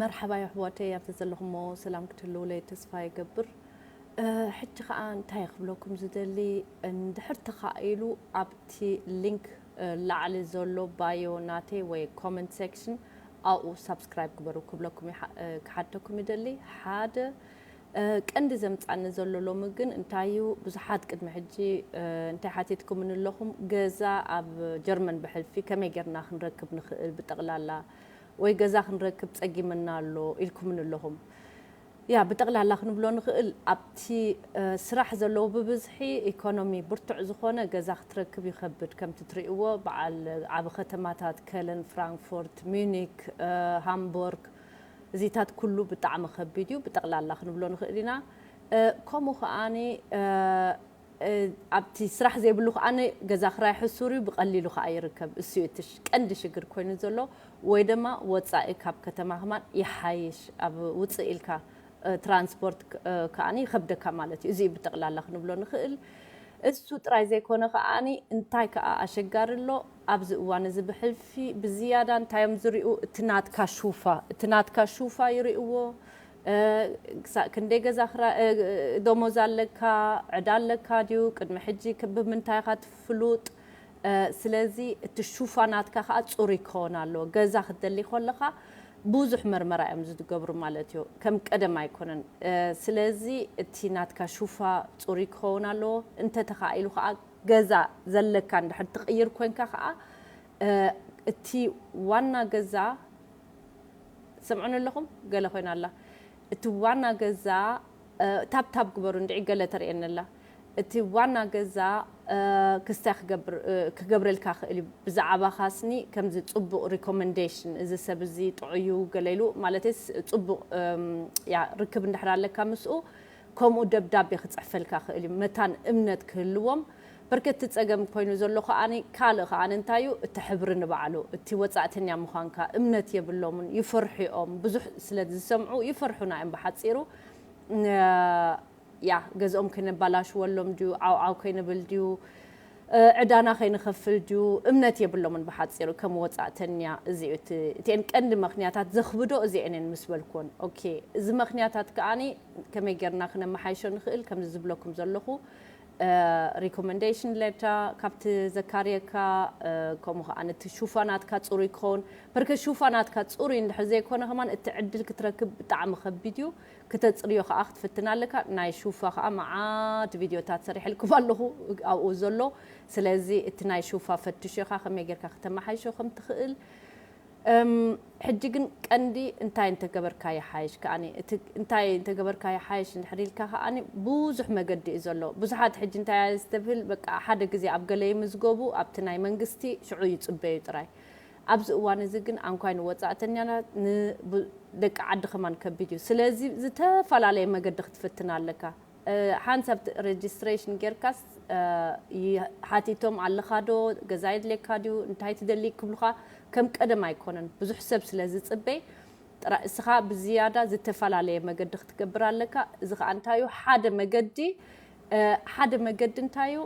መርሓባ የሕዋተይ፣ ኣብቲ ዘለኹሞ ሰላም ክትህልውለይ ተስፋ ይገብር። ሕጂ ኸኣ እንታይ ክብለኩም ዝደሊ፣ እንድሕር ተኻኢሉ ኣብቲ ሊንክ ላዕሊ ዘሎ ባዮ ናተይ ወይ ኮመንት ሴክሽን ኣብኡ ሳብስክራይብ ግበሩ ክብለኩም ክሓተኩም ይደሊ። ሓደ ቀንዲ ዘምጻኒ ዘሎ ሎሚ ግን እንታይ እዩ፣ ብዙሓት ቅድሚ ሕጂ እንታይ ሓቲትኩምኒ ኣለኹም፣ ገዛ ኣብ ጀርመን ብሕልፊ ከመይ ጌርና ክንረክብ ንኽእል ብጠቕላላ፣ ወይ ገዛ ክንረክብ ጸጊምና ኣሎ ኢልኩምኒ ኣለኹም። ያ ብጠቕላላ ክንብሎ ንኽእል፣ ኣብቲ ስራሕ ዘለዎ ብብዝሒ ኢኮኖሚ ብርቱዕ ዝኾነ ገዛ ክትረክብ ይኸብድ። ከምቲ ትርእይዎ በዓል ዓቢ ከተማታት ከለን፣ ፍራንክፎርት፣ ሚዩኒክ፣ ሃምቦርግ፣ እዚታት ኩሉ ብጣዕሚ ከቢድ እዩ። ብጠቕላላ ክንብሎ ንኽእል ኢና። ከምኡ ከኣ ኣብቲ ስራሕ ዘይብሉ ከኣ ገዛ ክራይ ሕሱር እዩ፣ ብቐሊሉ ከኣ ይርከብ። እሱ እዩ እቲ ቀንዲ ሽግር ኮይኑ ዘሎ፣ ወይ ድማ ወጻኢ ካብ ከተማ ከማን ይሓይሽ፣ ኣብ ውጽእ ኢልካ ትራንስፖርት ከኣ ይኸብደካ ማለት እዩ። እዚ እዩ ብጠቕላላ ክንብሎ ንኽእል። እሱ ጥራይ ዘይኮነ ከኣ እንታይ ከኣ ኣሸጋሪ ኣሎ፣ ኣብዚ እዋን እዚ ብሕልፊ ብዝያዳ እንታይ እዮም ዝሪኡ? እቲ ናትካ ሹፋ፣ እቲ ናትካ ሹፋ ይርእዎ። ክሳእ ክንደይ ገዛ ደሞዝ ኣለካ፣ ዕዳ ኣለካ ድዩ፣ ቅድሚ ሕጂ ብምንታይ ኢኻ ትፍሉጥ? ስለዚ እቲ ሹፋ ናትካ ከዓ ፅሩይ ክኸውን ኣለዎ። ገዛ ክትደሊ ከለኻ ብዙሕ መርመራ እዮም ዝገብሩ ማለት እዩ። ከም ቀደም ኣይኮነን። ስለዚ እቲ ናትካ ሹፋ ፅሩይ ክኸውን ኣለዎ። እንተተኻኢሉ ከዓ ገዛ ዘለካ እንድሕር ትቕይር ኮንካ ከዓ እቲ ዋና ገዛ ሰምዑኒ ኣለኹም? ገለ ኮይና ኣላ። እቲ ዋና ገዛ ታብታብ ግበሩ እንድዒ ገለ ተርእየኒ ኣላ። እቲ ዋና ገዛ ክስታይ ክገብረልካ ክእል እዩ። ብዛዕባ ካስኒ ከምዚ ፅቡቕ ሪኮመንዴሽን፣ እዚ ሰብ እዚ ጥዑዩ ገለ ኢሉ፣ ማለተስ ፅቡቕ ያ ርክብ እንድሕር ኣለካ ምስኡ፣ ከምኡ ደብዳቤ ክፅሕፈልካ ክእል እዩ። መታን እምነት ክህልዎም። በርከቲ ፀገም ኮይኑ ዘሎ ከኣኒ ካልእ ከኣኒ እንታይ እዩ? እቲ ሕብሪ ንባዕሉ፣ እቲ ወፃእተኛ ምዃንካ እምነት የብሎምን፣ ይፈርሑ እዮም። ብዙሕ ስለ ዝሰምዑ ይፈርሑና እዮም። ብሓፂሩ ያ ገዝኦም ከይነባላሽወሎም ድዩ፣ ዓውዓው ከይንብል ድዩ፣ ዕዳና ከይንኸፍል ድዩ፣ እምነት የብሎምን። ብሓፂሩ ከም ወፃእተኛ እዚ እዩ እቲ፣ እቲአን ቀንዲ ምኽንያታት ዘኽብዶ እዚአን እየን ምስ በልኩወን። ኦኬ፣ እዚ ምኽንያታት ከኣኒ ከመይ ጌርና ክነመሓይሾ ንኽእል? ከምዚ ዝብለኩም ዘለኹ ሪኮመንዴሽን ሌተር ካብቲ ዘካርየካ፣ ከምኡ ከዓ ነቲ ሹፋ ናትካ ፅሩይ ክኸውን። በርከ ሹፋ ናትካ ፅሩይ እንድሕር ዘይኮነ ከማን እቲ ዕድል ክትረክብ ብጣዕሚ ከቢድ እዩ። ክተፅርዮ ከዓ ክትፍትን ኣለካ። ናይ ሹፋ ከዓ መዓት ቪድዮታት ሰሪሐልኩም ኣለኹ ኣብኡ ዘሎ። ስለዚ እቲ ናይ ሹፋ ፈትሾ ኢኻ ከመይ ጌርካ ክተመሓይሾ ከም ትኽእል። ሕጂ ግን ቀንዲ እንታይ እንተገበርካ ይሓይሽ ከኣኒ፣ እቲ እንታይ እንተገበርካ ይሓይሽ እንድሕር ኢልካ ከኣኒ ብዙሕ መገዲ እዩ ዘሎ። ብዙሓት ሕጂ እንታይ እያ ዝተብህል፣ በቃ ሓደ ግዜ ኣብ ገለ ይምዝገቡ፣ ኣብቲ ናይ መንግስቲ ሽዑ ይጽበዩ ጥራይ። ኣብዚ እዋን እዚ ግን ኣንኳይ ንወጻእተኛና ንደቂ ዓዲ ከማን ከቢድ እዩ። ስለዚ ዝተፈላለየ መገዲ ክትፍትን ኣለካ። ሓንሳብ ሬጅስትሬሽን ጌርካስ ሓቲቶም ኣለኻ ዶ፣ ገዛ የድልየካ ድዩ፣ እንታይ ትደሊ ክብሉኻ ከም ቀደም ኣይኮነን። ብዙሕ ሰብ ስለ ዝጽበይ ጥራይ እስኻ ብዝያዳ ዝተፈላለየ መገዲ ክትገብር ኣለካ። እዚ ኸኣ እንታይ እዩ? ሓደ መገዲ ሓደ መገዲ እንታይ እዩ?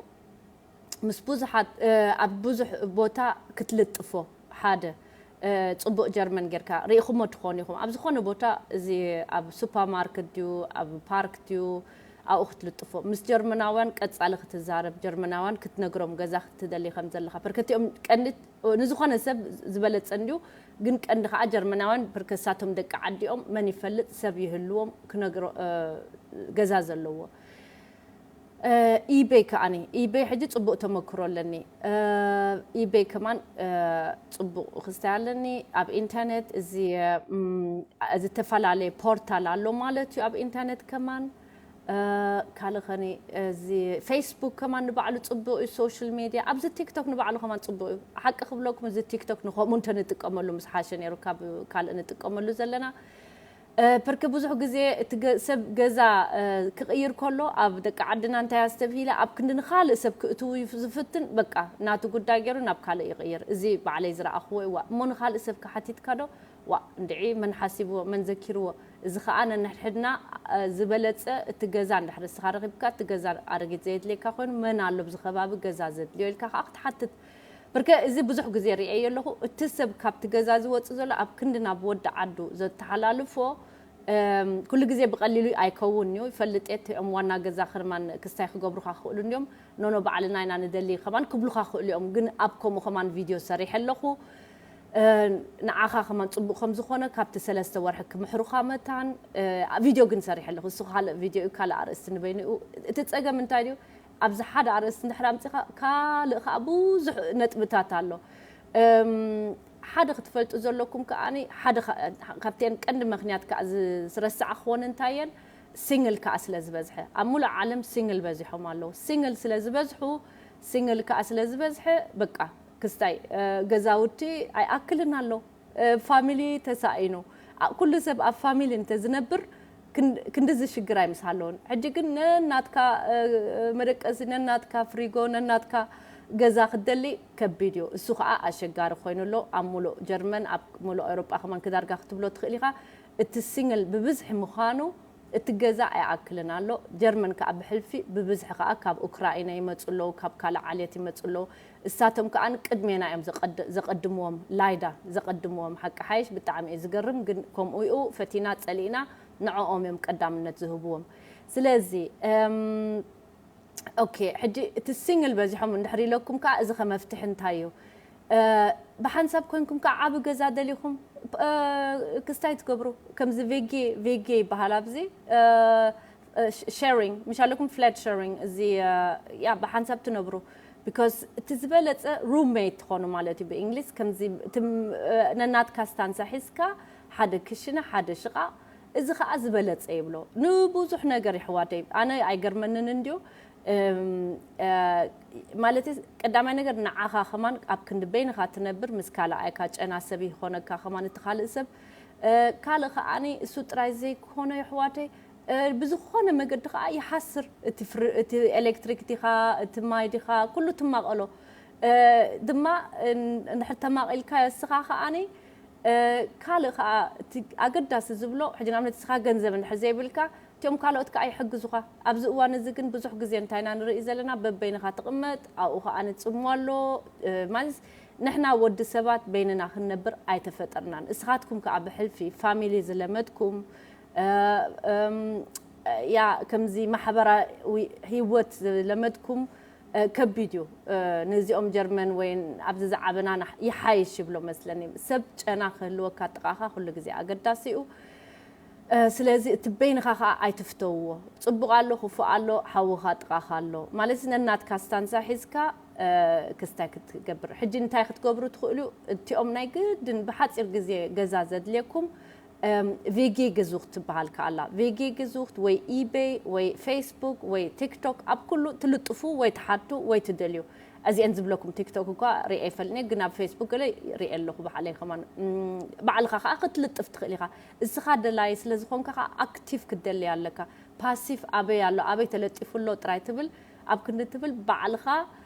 ምስ ብዙሓት ኣብ ብዙሕ ቦታ ክትልጥፎ ሓደ ጽቡቕ ጀርመን ጌርካ ርኢኹሞ ትኾኑ ኢኹም። ኣብ ዝኾነ ቦታ እዚ ኣብ ሱፐርማርኬት ድዩ ኣብ ፓርክ ድዩ ኣብኡ ክትልጥፎ ምስ ጀርመናውያን ቀጻሊ ክትዛረብ ጀርመናውያን ክትነግሮም ገዛ ክትደሊ ከም ዘለኻ በርከቲኦም ቀንዲ ንዝኾነ ሰብ ዝበለጸ እንድዩ ግን ቀንዲ ከዓ ጀርመናውያን በርከሳቶም ደቂ ዓዲኦም መን ይፈልጥ ሰብ ይህልዎም ክነግሮ ገዛ ዘለዎ ኢቤይ ከኣኒ ኢቤይ ሕጂ ጽቡቕ ተመክሮ ኣለኒ። ኢቤይ ከማን ጽቡቕ ክስታይ ኣለኒ ኣብ ኢንተርኔት እዚ ዝተፈላለየ ፖርታል ኣሎ ማለት እዩ ኣብ ኢንተርኔት ከማን ካልእ ኸኒ እዚ ፌስቡክ ከማን ንባዕሉ ጽቡቕ እዩ ሶሻል ሜድያ ኣብዚ ቲክቶክ ንባዕሉ ከማን ጽቡቕ እዩ ሓቂ ክብለኩም እዚ ቲክቶክ ንኸምኡ እንተ ንጥቀመሉ ምስ ሓሸ ነይሩ ካብ ካልእ ንጥቀመሉ ዘለና ብርክ ብዙሕ ግዜ እቲ ሰብ ገዛ ክቕይር ከሎ ኣብ ደቂ ዓድና እንታይ ኣስተብሂለ ኣብ ክንዲ ንኻልእ ሰብ ክእትው ዝፍትን በቃ ናቱ ጉዳይ ገይሩ ናብ ካልእ ይቕይር። እዚ ባዕለይ ዝረኣኽዎ እዋ እሞ ንኻልእ ሰብ ክሓቲትካ ዶ ዋ እንድዒ መን ሓሲብዎ መን ዘኪርዎ። እዚ ኸኣ ነንሕድሕድና ዝበለጸ እቲ ገዛ እንድሕር እስኻ ረኺብካ እቲ ገዛ ኣረጊት ዘየድልየካ ኮይኑ መን ኣሎ ብዚ ከባቢ ገዛ ዘድልዮ ኢልካ ከኣ ክትሓትት ብርከ እዚ ብዙሕ ግዜ ርእየ ኣለኹ። እቲ ሰብ ካብቲ ገዛ ዝወጽእ ዘሎ ኣብ ክንዲ ናብ ወዲ ዓዱ ዘተሓላልፎ፣ እም፣ ኩሉ ግዜ ብቐሊሉ ኣይከውን እዩ። ይፈልጥ እየ፣ እቲኦም ዋና ገዛ ከማን ክስታይ ክገብሩኻ ክኽእሉ እንዲዮም። ኖኖ፣ ባዕልና ኢና ንደሊ ከማን ክብሉኻ ክኽእሉ እዮም። ግን ኣብ ከምኡ ከማን ቪድዮ ሰሪሐ ኣለኹ። እ፣ ንዓኻ ከማን ጽቡቕ ከም ዝኾነ ካብቲ ሰለስተ ወርሒ ክምሕሩኻ መታን፣ እ፣ ቪድዮ ግን ሰሪሐ ኣለኹ። እሱ ካልእ ቪድዮ እዩ፣ ካልእ ኣርእስቲ ንበይኑ እዩ። እቲ ጸገም እንታይ ድዩ? ኣብዚ ሓደ ኣርእስቲ እንድሕር ኣምጺኻ፣ ካልእ ከኣ ብዙሕ ነጥብታት ኣሎ። እም፣ ሓደ ክትፈልጡ ዘለኩም ከኣ፣ ሓደ ከ-፣ ካብተን ቀንዲ ምኽንያት ከኣ ዝ-፣ ዝረሳዕኽወን እንታይ እየን? ሲንግል ከኣ ስለ ዝበዝሐ። ኣብ ሙሉእ ዓለም ሲንግል በዚሖም ኣለዉ። ሲንግል ስለ ዝበዝሑ፣ ሲንግል ከኣ ስለ ዝበዝሐ፣ በቃ፣ ክስታይ፣ እ፣ ገዛውቲ ኣይኣክልን ኣሎ። እ፣ ፋሚሊ ተሳኢኑ። ኣ-፣ ኩሉ ሰብ ኣብ ፋሚሊ እንተዝነብር ክን-፣ ክንድዚ ሽግር ኣይምስሃለውን። ሕጂ ግን ነናትካ፣ እ፣ መደቀሲ፣ ነናትካ ፍሪጎ፣ ነናትካ ገዛ ክትደሊ ከቢድ እዩ። እሱ ኸኣ ኣሸጋሪ ኮይኑ ኣሎ። ኣብ ሙሉእ ጀርመን፣ ኣብ ሙሉእ ኤውሮጳ ከማን ክዳርጋ ክትብሎ ትኽእል ኢኻ። እቲ ሲንግል ብብዝሒ ምዃኑ እቲ ገዛ ኣይኣክልን ኣሎ። ጀርመን ከኣ ብሕልፊ ብብዝሒ ከኣ ካብ ኡክራይና ይመጹ ኣለዉ፣ ካብ ካልእ ዓሌት ይመጹ ኣለዉ። እሳቶም ከኣ ቅድሜና እዮም ዘቐድ-፣ ዘቐድምዎም፣ ላይዳ ዘቐድምዎም። ሓቂ ሓይሽ ብጣዕሚ እዩ ዝገርም፣ ግን ከምኡ እዩ። ፈቲና ጸሊእና ንዕኦም እዮም ቀዳምነት ዝህብዎም። ስለዚ፣ እም፣ ኦኬ፣ ሕጂ እቲ ሲንግል በዚሖም እንድሕር ኢለኩም ከኣ፣ እዚ ከ መፍትሒ እንታይ እዩ? እ፣ ብሓንሳብ ኮንኩም ከኣ ዓቢ ገዛ ደሊኹም፣ እ፣ ክስታይ ትገብሩ። ከምዚ ቬጌ፣ ቬጌ ይበሃል ኣብዚ፣ እ፣ እ፣ ሸ-፣ ሸሪንግ፣ ምሽ ኣለኩም ፍላት ሸሪንግ፣ እዚ፣ እ፣ ያ፣ ብሓንሳብ ትነብሩ። ቢኮዝ እቲ ዝበለጸ ሩምሜት ትኾኑ ማለት እዩ ብእንግሊዝ። ከምዚ እቲ ም-፣ እ፣ ነናትካ ስታንሳ ሒዝካ፣ ሓደ ክሽነ፣ ሓደ ሽቓቕ፣ እዚ ኸኣ ዝበለጸ ይብሎ። ንብዙሕ ነገር ይሕዋተይ፣ ኣነ ኣይገርመንን እንድዩ። እም፣ እ፣ ማለት ቀዳማይ ነገር ንዓኻ ከማን ኣብ ክንዲ በይንኻ ትነብር፣ ምስ ካልኣይካ ጨና ሰብ ይኾነካ ከማን እቲ ካልእ ሰብ። እ፣ ካልእ ኸኣኒ እሱ ጥራይ ዘይኮነ ይሕዋተይ፣ እ፣ ብዝኾነ መገዲ ኸኣ ይሓስር። እቲ ፍሪ-፣ እቲ ኤሌክትሪክ ዲኻ፣ እቲ ማይ ዲኻ፣ ኩሉ ትማቐሎ። እ፣ ድማ፣ እ፣ እንድሕር ተማቒልካዮ እስኻ ኸኣኒ፣ እ፣ ካልእ ኸኣ እቲ ኣገዳሲ ዝብሎ፣ ሕጂ ንኣብነት እስኻ ገንዘብ እንድሕር ዘይብልካ፣ እቲኦም ካልኦት ከኣ ይሕግዙኻ። ኣብዚ እዋን እዚ ግን ብዙሕ ግዜ እንታይ ኢና ንርኢ ዘለና? በበይንኻ ትቕመጥ፣ ኣብኡ ኸኣ ንጽሞ ኣሎ። እ፣ ማለት ንሕና ወዲ ሰባት በይንና ክንነብር ኣይተፈጠርናን። እስኻትኩም ከኣ ብሕልፊ ፋሚሊ ዝለመድኩም፣ እ፣ እም፣ ያ፣ ከምዚ ማሕበራዊ ህይወት ዝለመድኩም፣ እ፣ ከቢድ እዩ። እ፣ ነዚኦም ጀርመን ወይ ኣብዚ ዝዓበና ናሕ-፣ ይሓይሽ ይብሎ መስለኒ። ሰብ ጨና ክህልወካ ጥቓኻ ኩሉ ግዜ ኣገዳሲ እዩ። እ፣ ስለዚ እቲ በይንኻ ኸኣ ኣይትፍተውዎ። ጽቡቕ ኣሎ፣ ክፉእ ኣሎ፣ ሓውኻ ጥቓኻ ኣሎ። ማለት ነናትካ ስታንሳ ሒዝካ፣ እ፣ ክስታይ ክትገብር። ሕጂ እንታይ ክትገብሩ ትኽእሉ? እቲኦም ናይ ግድን ብሓጺር ግዜ ገዛ ዘድልየኩም፣ እም፣ ቪጊ ግዙኽት ትበሃል ከኣ ኣላ። ቪጊ ግዙኽት ወይ ኢቤይ ወይ ፌስቡክ ወይ ቲክቶክ ኣብ ኩሉ ትልጥፉ ወይ ትሓቱ ወይ ትደልዩ። እዚአን ዝብለኩም ቲክቶክ እኳ ሪኤ ይፈልጥን እየ፣ ግን ኣብ ፌስቡክ ገለ ሪኤ ኣለኹ ባዕለይ ከማን። እም፣ ባዕልኻ ከኣ ክትልጥፍ ትኽእል ኢኻ። እስኻ ደላይ ስለ ዝኾንካ ከኣ ኣክቲቭ ክትደሊ ኣለካ። ፓሲቭ ኣበይ ኣሎ፣ ኣበይ ተለጢፉ ኣሎ ጥራይ ትብል፣ ኣብ ክንዲ ትብል ባዕልኻ፣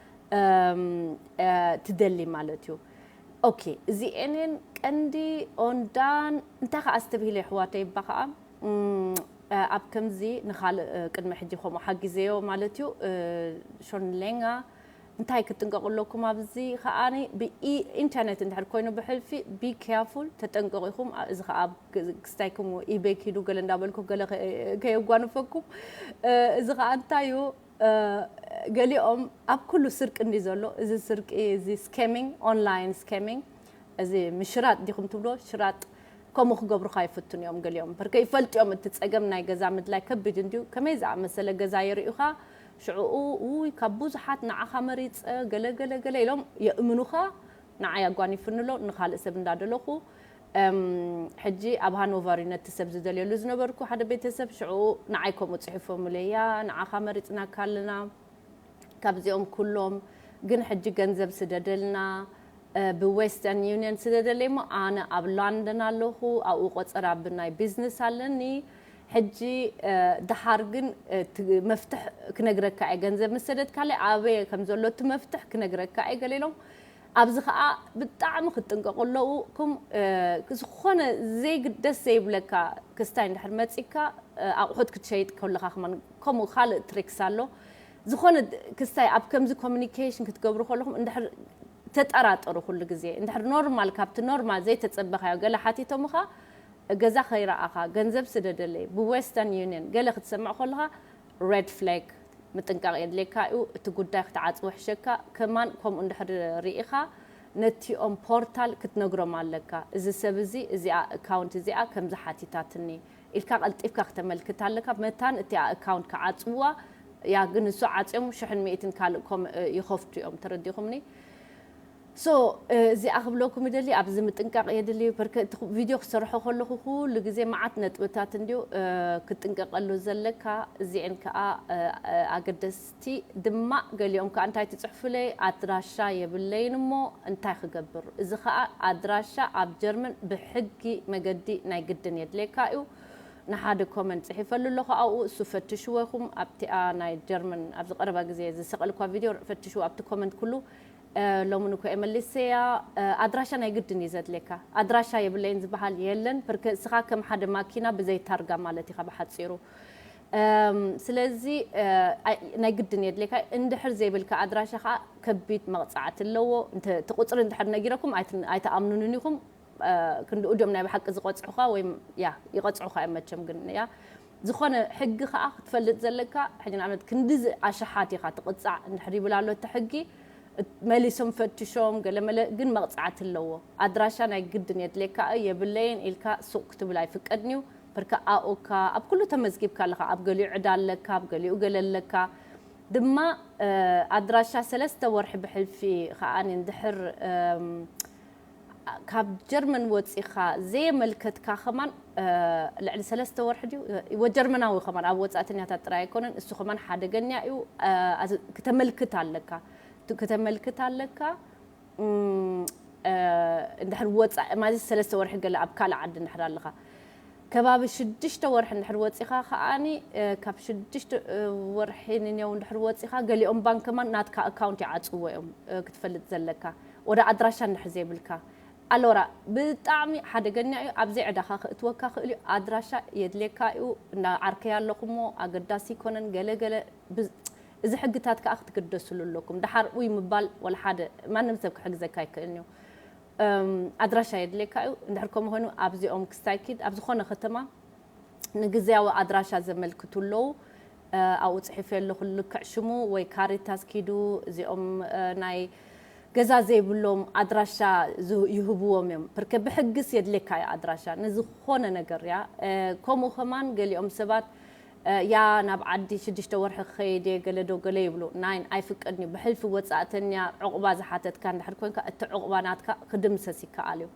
እም፣ እ፣ ትደሊ ማለት እዩ። ኦኬ፣ እዚኤንን ቀንዲ ኦንዳን እንታይ ከኣ ኣስተብሂለ የሕዋተይ እባ ከኣ፣ እም፣ እ፣ ኣብ ከምዚ ንኻልእ፣ እ፣ ቅድሚ ሕጂ ከምኡ ሓጊዘዮ ማለት እዩ። እ፣ ሾን ሌንጋ እንታይ ክትጥንቀቑ ኣለኩም ኣብዚ ከኣኒ ብኢ-፣ ኢንተርኔት እንድሕር ኮይኑ ብሕልፊ ቢ ኬርፉል ተጠንቀቑ ኢኹም። ኣ-፣ እዚ ከኣ ኣብ ግ-፣ ክስታይ ከምኡ ኢቤይ ኪዱ ገለ እንዳበልኩ ገለ ከ-፣ ከየጓንፈኩም። እ፣ እዚ ከኣ እንታይ እዩ? እ፣ ገሊኦም ኣብ ኩሉ ስርቂ እንዲ ዘሎ፣ እዚ ስርቂ፣ እዚ ስኬሚንግ፣ ኦንላይን ስኬሚንግ፣ እዚ ምሽራጥ ዲኹም ትብሎ፣ ሽራጥ፣ ከምኡ ክገብሩኻ ይፍትኑ እዮም ገሊኦም። በርከ ይፈልጡ እዮም እቲ ጸገም ናይ ገዛ ምድላይ ከቢድ እንድዩ። ከመይ ዝኣመሰለ ገዛ የርእዩኻ፣ ሽዕኡ፣ ውይ፣ ካብ ብዙሓት ንዓኻ መሪጸ፣ ገለ፣ ገለ፣ ገለ ኢሎም የእምኑኻ፣ ንዓይ ኣጓኒፉኒ ኣሎ፣ ንኻልእ ሰብ እንዳደለኹ። እም፣ ሕጂ ኣብ ሃኖቨር እዩ ነቲ ሰብ ዝደልየሉ ዝነበርኩ ሓደ ቤተሰብ፣ ሽዑ ንዓይ ከምኡ ጽሒፎምለይ፣ "ያ፣ ንዓኻ መሪጽናካ ኣለና፣ ካብዚኦም ኩሎም ግን ሕጂ ገንዘብ ስደደልና፣ እ፣ ብዌስተርን ዩኒየን ስደደለይ እሞ ኣነ ኣብ ላንደን ኣለኹ፣ ኣብኡ ቆጸራ ብናይ ቢዝነስ ኣለኒ። ሕጂ፣ እ፣ ደሓር ግን፣ እ፣ እቲ መፍትሕ ክነግረካ እየ፣ ገንዘብ ምስ ሰደድካለይ ኣበየ ከም ዘሎ እቲ መፍትሕ ክነግረካ እየ" ገለ ኢሎም። ኣብዚ ኸኣ ብጣዕሚ ክትጥንቀቑ ኣለውኩም። እ፣ ዝኾነ ዘይግ-፣ ደስ ዘይብለካ ክስታይ እንድሕር መጺካ፣ እ፣ ኣቑሑት ክትሸይጥ ከለኻ ከማን ከምኡ ካልእ ትሪክስ ኣሎ። ዝኾነ ክስታይ ኣብ ከምዚ ኮሚኒኬሽን ክትገብሩ ከለኹም እንድሕር ተጠራጠሩ ኩሉ ግዜ። እንድሕር ኖርማል፣ ካብቲ ኖርማል ዘይተጸበኻዮ ገለ ሓቲቶምኻ፣ ገዛ ከይረኣኻ፣ ገንዘብ ስደደለይ፣ ብዌስተርን ዩኒየን ገለ ክትሰምዕ ከለኻ፣ ሬድ ፍላግ ምጥንቃቕ የድልየካ እዩ። እቲ ጉዳይ ክትዓጽዎ ይሕሸካ። ከማን ከምኡ እንድሕር ርኢኻ፣ ነቲኦም ፖርታል ክትነግሮም ኣለካ። እዚ ሰብ እዚ፣ እዚኣ ኣካውንት እዚኣ ከምዚ ሓቲታትኒ ኢልካ ቀልጢፍካ ክተመልክት ኣለካ። መታን እቲኣ ኣካውንት ክዓጽውዋ፣ ያ ግን እሱ ዓጽዮም ሽሕን ሚእትን ካልእ ኮም-፣ ይኸፍቱ እዮም። ተረዲኹምኒ? ሶ፣ እዚኣ ክብለኩም ይደሊ፣ ኣብዚ ምጥንቃቕ የድሊ። በርከ-፣ እቲ ቪድዮ ክሰርሖ ከለኹ ኩሉ ግዜ መዓት ነጥብታት እንድዩ፣ እ፣ ክትጥንቀቐሉ ዘለካ። እዚኤን ከኣ፣ እ፣ እ፣ ኣገደስቲ ድማ፣ ገሊኦም ከኣ እንታይ ትጽሕፉለይ፣ ኣድራሻ የብለይን እሞ እንታይ ክገብር? እዚ ከኣ ኣድራሻ ኣብ ጀርመን ብሕጊ መገዲ ናይ ግድን የድልየካ እዩ። ንሓደ ኮመንት ጽሒፈሉ ኣለኹ ኣብኡ፣ እሱ ፈትሽዎ ኢኹም። ኣብቲኣ ናይ ጀርመን ኣብዚ ቀረባ ግዜ ዝሰቐልኳ ቪድዮ ፈትሽዎ፣ ኣብቲ ኮመንት ኩሉ። እ፣ ሎሚ ንኮ እየ መሊሰያ። እ፣ ኣድራሻ ናይ ግድን እዩ ዘድልየካ። ኣድራሻ የብለይን ዝበሃል የለን። ብርክ እስኻ ከም ሓደ ማኪና ብዘይ ታርጋ ማለት ኢኻ ብሓጺሩ። እም፣ ስለዚ፣ እ፣ ኣይ-፣ ናይ ግድን የድልየካ። እንድሕር ዘይብልካ ኣድራሻ ኸኣ ከቢድ መቕጻዕቲ ኣለዎ። እንተ-፣ እቲ ቁጽሪ እንድሕር ነጊረኩም ኣይት-፣ ኣይትኣምኑንን ኢኹም። እ፣ ክንድኡ ድዮም ናይ ብሓቂ ዝቐጽዑኻ ወይም፣ ያ፣ ይቐጽዑኻ እዮም መቸም ግን፣ ያ። ዝኾነ ሕጊ ኸኣ ክትፈልጥ ዘለካ፣ ሕጂ ንኣብነት ክንድዚ ኣሽሓት ኢኻ ትቕጻዕ እንድሕር ይብል ኣሎ እቲ ሕጊ፣ እት-፣ መሊሶም ፈትሾም ገለ መለ ግን መቕጻዕቲ ኣለዎ። ኣድራሻ ናይ ግድን የድልየካ እዩ፣ የብለይን ኢልካ ሱቕ ክትብል ኣይፍቀድን እዩ። ብርካ ኣኦካ ኣብ ኩሉ ተመዝጊብካ ኣለኻ፣ ኣብ ገሊኡ ዕዳ ኣለካ፣ ኣብ ገሊኡ ገለ ኣለካ። ድማ፣ እ፣ ኣድራሻ ሰለስተ ወርሒ ብሕልፊ ኸኣ እንድሕር፣ እም፣ ካብ ጀርመን ወጺኻ ዘየመልከትካ ኸማን፣ እ፣ ልዕሊ ሰለስተ ወርሒ ድዩ? እ፣ ወጀርመናዊ ኸማን ኣብ ወጻእተኛታት ጥራይ ኣይኮነን፣ እሱ ኸማን ሓደገኛ እዩ። እ፣ ኣዝ-፣ ክተመልክት ኣለካ። ቱ-፣ ክተመልክት ኣለካ። እም፣ እ፣ እንድሕር ወጻኢ፣ ማለት ሰለስተ ወርሒ ገለ ኣብ ካልእ ዓዲ እንድሕር ኣለኻ። ከባቢ ሽዱሽተ ወርሒ እንድሕር ወጺኻ ኸኣኒ፣ እ፣ ካብ ሽዱሽተ፣ እ፣ ወርሒ ንኔው እንድሕር ወጺኻ፣ ገሊኦም ባንክ ከማን ናትካ ኣካውንት ይዓጽዎ እዮም፣ እ፣ ክትፈልጥ ዘለካ። ወደ ኣድራሻ እንድሕር ዘይብልካ። ኣሎራ፣ ብጣዕሚ ሓደገኛ እዩ። ኣብ ዘይዕዳኻ ክእትወካ ክእል እዩ። ኣድራሻ የድልየካ እዩ። እንዳ ዓርከይ ኣለኹ እሞ ኣገዳሲ ይኮነን፣ ገለ ገለ ብ-፣ እዚ ሕግታት ከኣ ክትግደስሉ ኣለኩም። ደሓር ኡይ ምባል ወላ ሓደ፣ ማንም ሰብ ክሕግዘካ ኣይክእልን እዩ። እም፣ ኣድራሻ የድልየካ እዩ። እንድሕር ከምኡ ኮይኑ ኣብዚኦም ክስታይ ኪድ፣ ኣብ ዝኾነ ከተማ ንግዝያዊ ኣድራሻ ዘመልክቱ ኣለዉ። እ፣ ኣብኡ ጽሒፈ ኣለኹ፣ ልክዕ ሽሙ ወይ ካሪታስ ኪዱ፣ እዚኦም፣ እ፣ ናይ ገዛ ዘይብሎም ኣድራሻ ዝህ-፣ ይህብዎም እዮም። ብርከ ብሕግስ የድልየካ እዩ ኣድራሻ ንዝኾነ ነገር እያ። እ፣ ከምኡ ከማን ገሊኦም ሰባት፣ እ፣ ያ ናብ ዓዲ ሽዱሽተ ወርሒ ክኸይድ እየ፣ ገለ ዶ ገለ ይብሉ። ናይን ኣይፍቀድን እዩ። ብሕልፊ ወጻእተኛ ዑቕባ ዝሓተትካ እንድሕር ኮንካ፣ እቲ ዑቕባ ናትካ ክድምሰስ ይከኣል እዩ።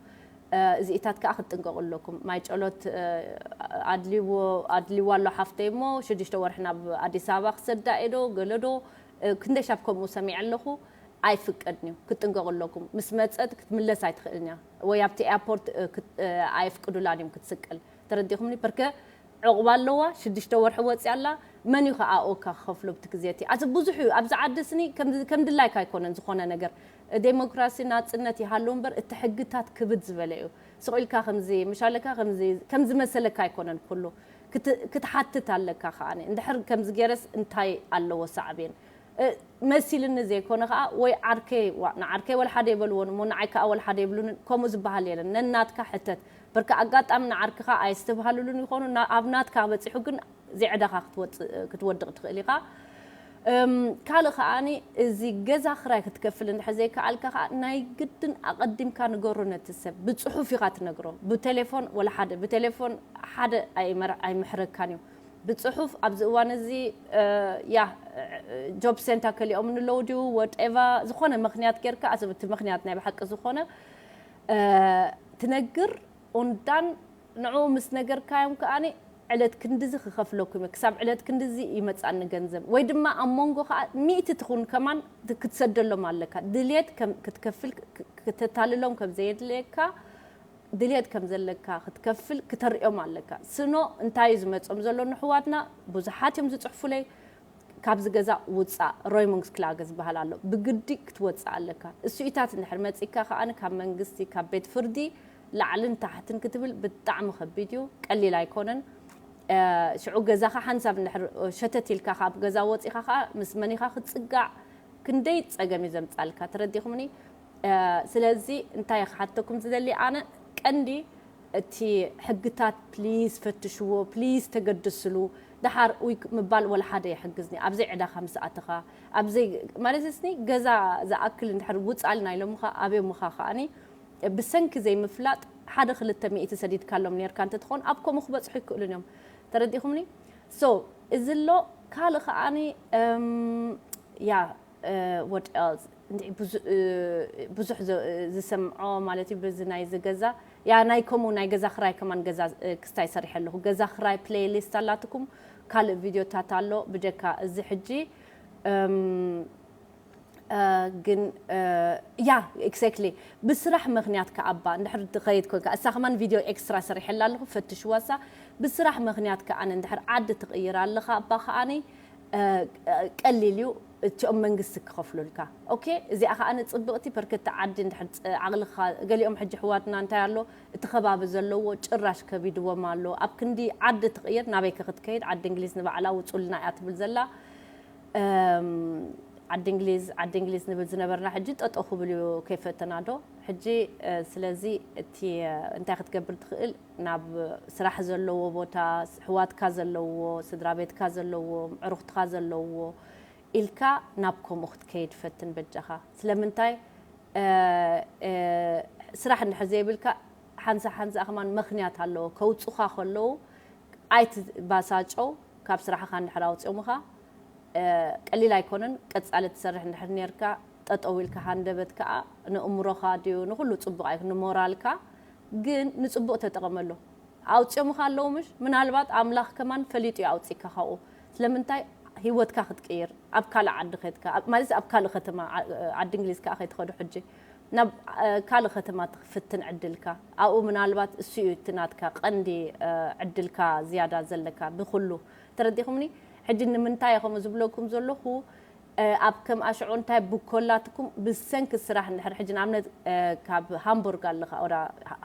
እ፣ እዚኢታት ከኣ ክትጥንቀቑ ኣለኩም። ማይ ጨሎት፣ እ፣ ኣድልዎ-፣ ኣድልዋ ኣሎ ሓፍተይ እሞ ሽዱሽተ ወርሒ ናብ ኣዲስ ኣበባ ክሰዳ እየ ዶ፣ ገለ ዶ፣ እ፣ ክንደይ ሻብ ከምኡ ሰሚዐ ኣለኹ። ኣይፍቀድን እዩ። ክትጥንቀቑ ኣለኩም። ምስ መጸት ክትምለስ ኣይትኽእልን እያ። ወይ ኣብቲ ኤርፖርት፣ እ፣ ክት-፣ እ፣ ኣየፍቅዱላን እዮም ክትስቅል። ተረዲኹምኒ? በርከ ዕቑባ ኣለዋ፣ ሽዱሽተ ወርሒ ወጺኣ ኣላ። መን እዩ ከኣ ኦካ ክኸፍሎ ብቲ ግዜ እቲ? ኣዚ ብዙሕ እዩ። ኣብዚ ዓዲ ስኒ ከም፣ ከም ድላይካ ኣይኮነን ዝኾነ ነገር። ዴሞክራሲ፣ ናጽነት ይሃሉ እምበር፣ እቲ ሕግታት ክብድ ዝበለ እዩ። ስቕ ኢልካ ከምዚ፣ ምሻለካ ከምዚ፣ ከም ዝመሰለካ ኣይኮነን ኩሉ። ክት-፣ ክትሓትት ኣለካ ከኣ። እንድሕር ከምዚ ገይረስ እንታይ ኣለዎ ሳዕቤን? እ፣ መሲልኒ ዘይኮነ ከኣ፣ ወይ ዓርከይ፣ ዋ፣ ንዓርከይ ወላ ሓደ ይበልዎን እሞ፣ ንዓይ ከኣ ወላ ሓደ ይብሉንን፣ ከምኡ ዝበሃል የለን። ነናትካ ሕተት። በርካ ኣጋጣሚ ንዓርክኻ ኣየስተብሃሉሉን ይኾኑ፣ ና-፣ ኣብ ናትካ በጺሑ ግን ዘይዕዳኻ ክትወጽእ፣ ክትወድቕ ትኽእል ኢኻ። እም፣ ካልእ ከኣኒ፣ እዚ ገዛ ክራይ ክትከፍል እንድሕር ዘይከኣልካ ከኣ፣ ናይ ግድን ኣቐዲምካ ንገሮ ነቲ ሰብ። ብጽሑፍ ኢኻ ትነግሮ። ብቴሌፎን ወላ ሓደ፣ ብቴሌፎን ሓደ ኣይመር-፣ ኣይምሕረካን እዩ። ብጽሑፍ ኣብዚ እዋን እዚ፣ እ፣ ያ፣ እ፣ ጆብ ሴንተር ከሊኦምኒ ኣለዉ ድዩ፣ ወትኤቨር፣ ዝኾነ ምኽንያት ጌርካ፣ ኣዚ፣ እቲ ምኽንያት ናይ ብሓቂ ዝኾነ፣ እ፣ ትነግር፣ ኡንዳን ንዕኡ ምስ ነገርካዮም ከኣኒ፣ ዕለት ክንድዚ ክኸፍለኩም እየ፣ ክሳብ ዕለት ክንድዚ ይመጽኣኒ ገንዘብ፣ ወይ ድማ ኣብ መንጎ ከኣ ሚእቲ ትኹን ከማን ት-፣ ክትሰደሎም ኣለካ። ድልየት ከም ክትከፍል ክ-፣ ክ-፣ ክተታልሎም ከም ዘየድልየካ፣ ድልየት ከም ዘለካ ክትከፍል ክተርእዮም ኣለካ። ስኖ እንታይ እዩ ዝመጾም ዘሎ ንሕዋትና? ብዙሓት እዮም ዝጽሕፉለይ። ካብዚ ገዛ ውጻእ፣ ሮይሙንግስ ክላገ ዝበሃል ኣሎ። ብግዲ ክትወጽእ ኣለካ። እሱኢታት እንድሕር መጺካ ከኣ ካብ መንግስቲ፣ ካብ ቤት ፍርዲ ላዕልን ታሕትን ክትብል ብጣዕሚ ከቢድ እዩ። ቀሊል ኣይኮነን። እ፣ ሽዑ ገዛኻ ሓንሳብ እንድሕር ሸተት ኢልካ ካብ ገዛ ወጺኻ ከኣ ምስ መን ኢኻ ክትጽጋዕ? ክንደይ ጸገም እዩ ዘምጻልካ። ተረዲኹምኒ? ስለዚ እንታይ ክሓተኩም ዝደሊ ኣነ ቀንዲ እቲ ሕግታት ፕሊዝ ፈትሽዎ፣ ፕሊዝ ተገድስሉ። ደሓር ዊክ ምባል ወላ ሓደ የሕግዝኒ ኣብዘይ ዕዳኻ ምስ ኣተኻ ኣብዘይ ማለት ስኒ ገዛ ዝኣክል እንድሕር ውፃልና ኢሎምኻ ኣብዮምኻ ከዓኒ ብሰንኪ ዘይምፍላጥ ሓደ ክልተ ሚእቲ ሰዲድካሎም ነርካ እንተትኾን ኣብ ከምኡ ክበፅሑ ይክእሉን እዮም። ተረዲኹምኒ? So እዚ ኣሎ ካልእ ከዓኒ ያ what else ብዙሕ ዝሰምዖ ማለት እዩ። በዚ ናይ ዝገዛ ያ ናይ ከምኡ ናይ ገዛ ክራይ ከማን ገዛ ክስታይ ሰሪሐ ኣለኹ። ገዛ ክራይ ፕሌይሊስት ኣላትኩም ካልእ ቪዲዮታት ኣሎ ብጀካ እዚ ሕጂ ግን ያ exactly ብስራሕ ምክንያት ከኣባ እንድሕር ትኸይድ ኮንካ እሳ ከማን ቪድዮ ኤክስትራ ሰሪሐላ ኣለኹ ፈትሽዋ እሳ ብስራሕ ምክንያት ከኣነ እንድሕር ዓዲ ትቕይር ኣለኻ ኣባ ከኣኒ ቀሊል እዩ እቲኦም መንግስቲ ክኸፍሉልካ ኦኬ እዚኣ ከኣነ ጽብቕቲ ፐርከቲ ዓዲ እንድሕር ዓቕልኻ ገሊኦም ሕጂ ሕዋትና እንታይ ኣሎ እቲ ከባቢ ዘለዎ ጭራሽ ከቢድዎም ኣሎ ኣብ ክንዲ ዓዲ ትቕይር ናበይ ከክትከይድ ዓዲ እንግሊዝ ንባዕላ ውጹልና እያ ትብል ዘላ ዓዲ እንግሊዝ ዓዲ እንግሊዝ ንብል ዝነበርና ሕጂ ጠጠው ክብል እዩ ከይፈተና ዶ ሕጂ ስለዚ እቲ እንታይ ክትገብር ትኽእል ናብ ስራሕ ዘለዎ ቦታ ሕዋትካ ዘለዎ ስድራ ቤትካ ዘለዎ ዕሩኽትካ ዘለዎ ኢልካ ናብ ከምኡ ክትከይድ ፈትን በጃኻ ስለምንታይ ስራሕ እንድሕር ዘይብልካ ሓንሳ ሓንሳ ከማን ምኽንያት ኣለዎ ከውፁኻ ከለዉ ኣይትባሳጨው ካብ ስራሕኻ እንድሕር ኣውፅኦምኻ ቀሊል ኣይኮነን። ቀጻሊ ትሰርሕ እንድሕር ኔርካ ጠጠው ኢልካ ሃንደበት ከኣ ንእምሮኻ ድዩ ንኹሉ ጽቡቕ ኣይ ንሞራልካ ግን ንጽቡቕ ተጠቐመሉ። ኣውጽኦምኻ ኣለዉ ምሽ ምናልባት ኣምላኽ ከማን ፈሊጡ እዩ ኣውጺእካ ካብኡ። ስለምንታይ ህይወትካ ክትቅይር ኣብ ካልእ ዓዲ ከድካ ማለት ኣብ ካልእ ከተማ ዓዲ እንግሊዝ ከኣ ከይትኸዱ ሕጂ ናብ ካልእ ከተማ ትፍትን ዕድልካ ኣብኡ ምናልባት እሱ እዩ እቲ ናትካ ቀንዲ ዕድልካ ዝያዳ ዘለካ ብኩሉ ተረዲኹምኒ ሕጂ ንምንታይ ኢኹም ዝብለኩም ዘለኹ ኣብ ከም ኣሽዑ እንታይ ብኮላትኩም ብሰንኪ ስራሕ እንድሕር ሕጂ ንኣብነት ካብ ሃምቡርግ ኣለኻ ወዳ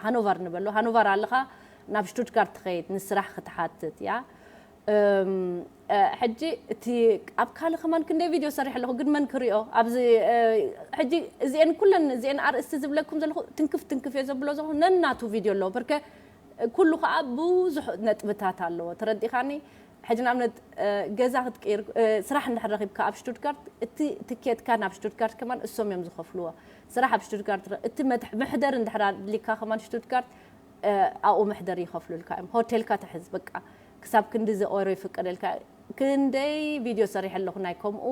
ሃኖቨር ንበሎ ሃኖቨር ኣለኻ ናብ ሽቱትጋርት ትኸይድ ንስራሕ ክትሓትት እያ ሕጂ እቲ ኣብ ካልእ ከማን ክንደይ ቪድዮ ሰሪሕ ኣለኹ ግን መን ክሪኦ ኣብዚ ሕጂ እዚአን ኩለን እዚአን ኣርእስቲ ዝብለኩም ዘለኹ ትንክፍ ትንክፍ እየ ዘብሎ ዘለኹ ነናቱ ቪድዮ ኣለዎ በርከ ኩሉ ከዓ ብዙሕ ነጥብታት ኣለዎ ተረዲኻኒ ሕጂ ንኣብነት ገዛ ክትቅይር ስራሕ እንድሕር ረኺብካ ኣብ ሽቱትጋርት እቲ ትኬትካ ናብ ሽቱትጋርት ከማን እሶም እዮም ዝኸፍልዎ ስራሕ ኣብ ሽቱትጋርት እቲ መሕደር እንድሕር ኣድሊካ ከማን ሽቱትጋርት ኣብኡ መሕደር ይኸፍሉልካ እዮም ሆቴልካ ትሕዝ በቃ ክሳብ ክንዲ ዘኦሮ ይፍቀደልካ ክንደይ ቪድዮ ሰሪሐ ኣለኹ ናይ ከምኡ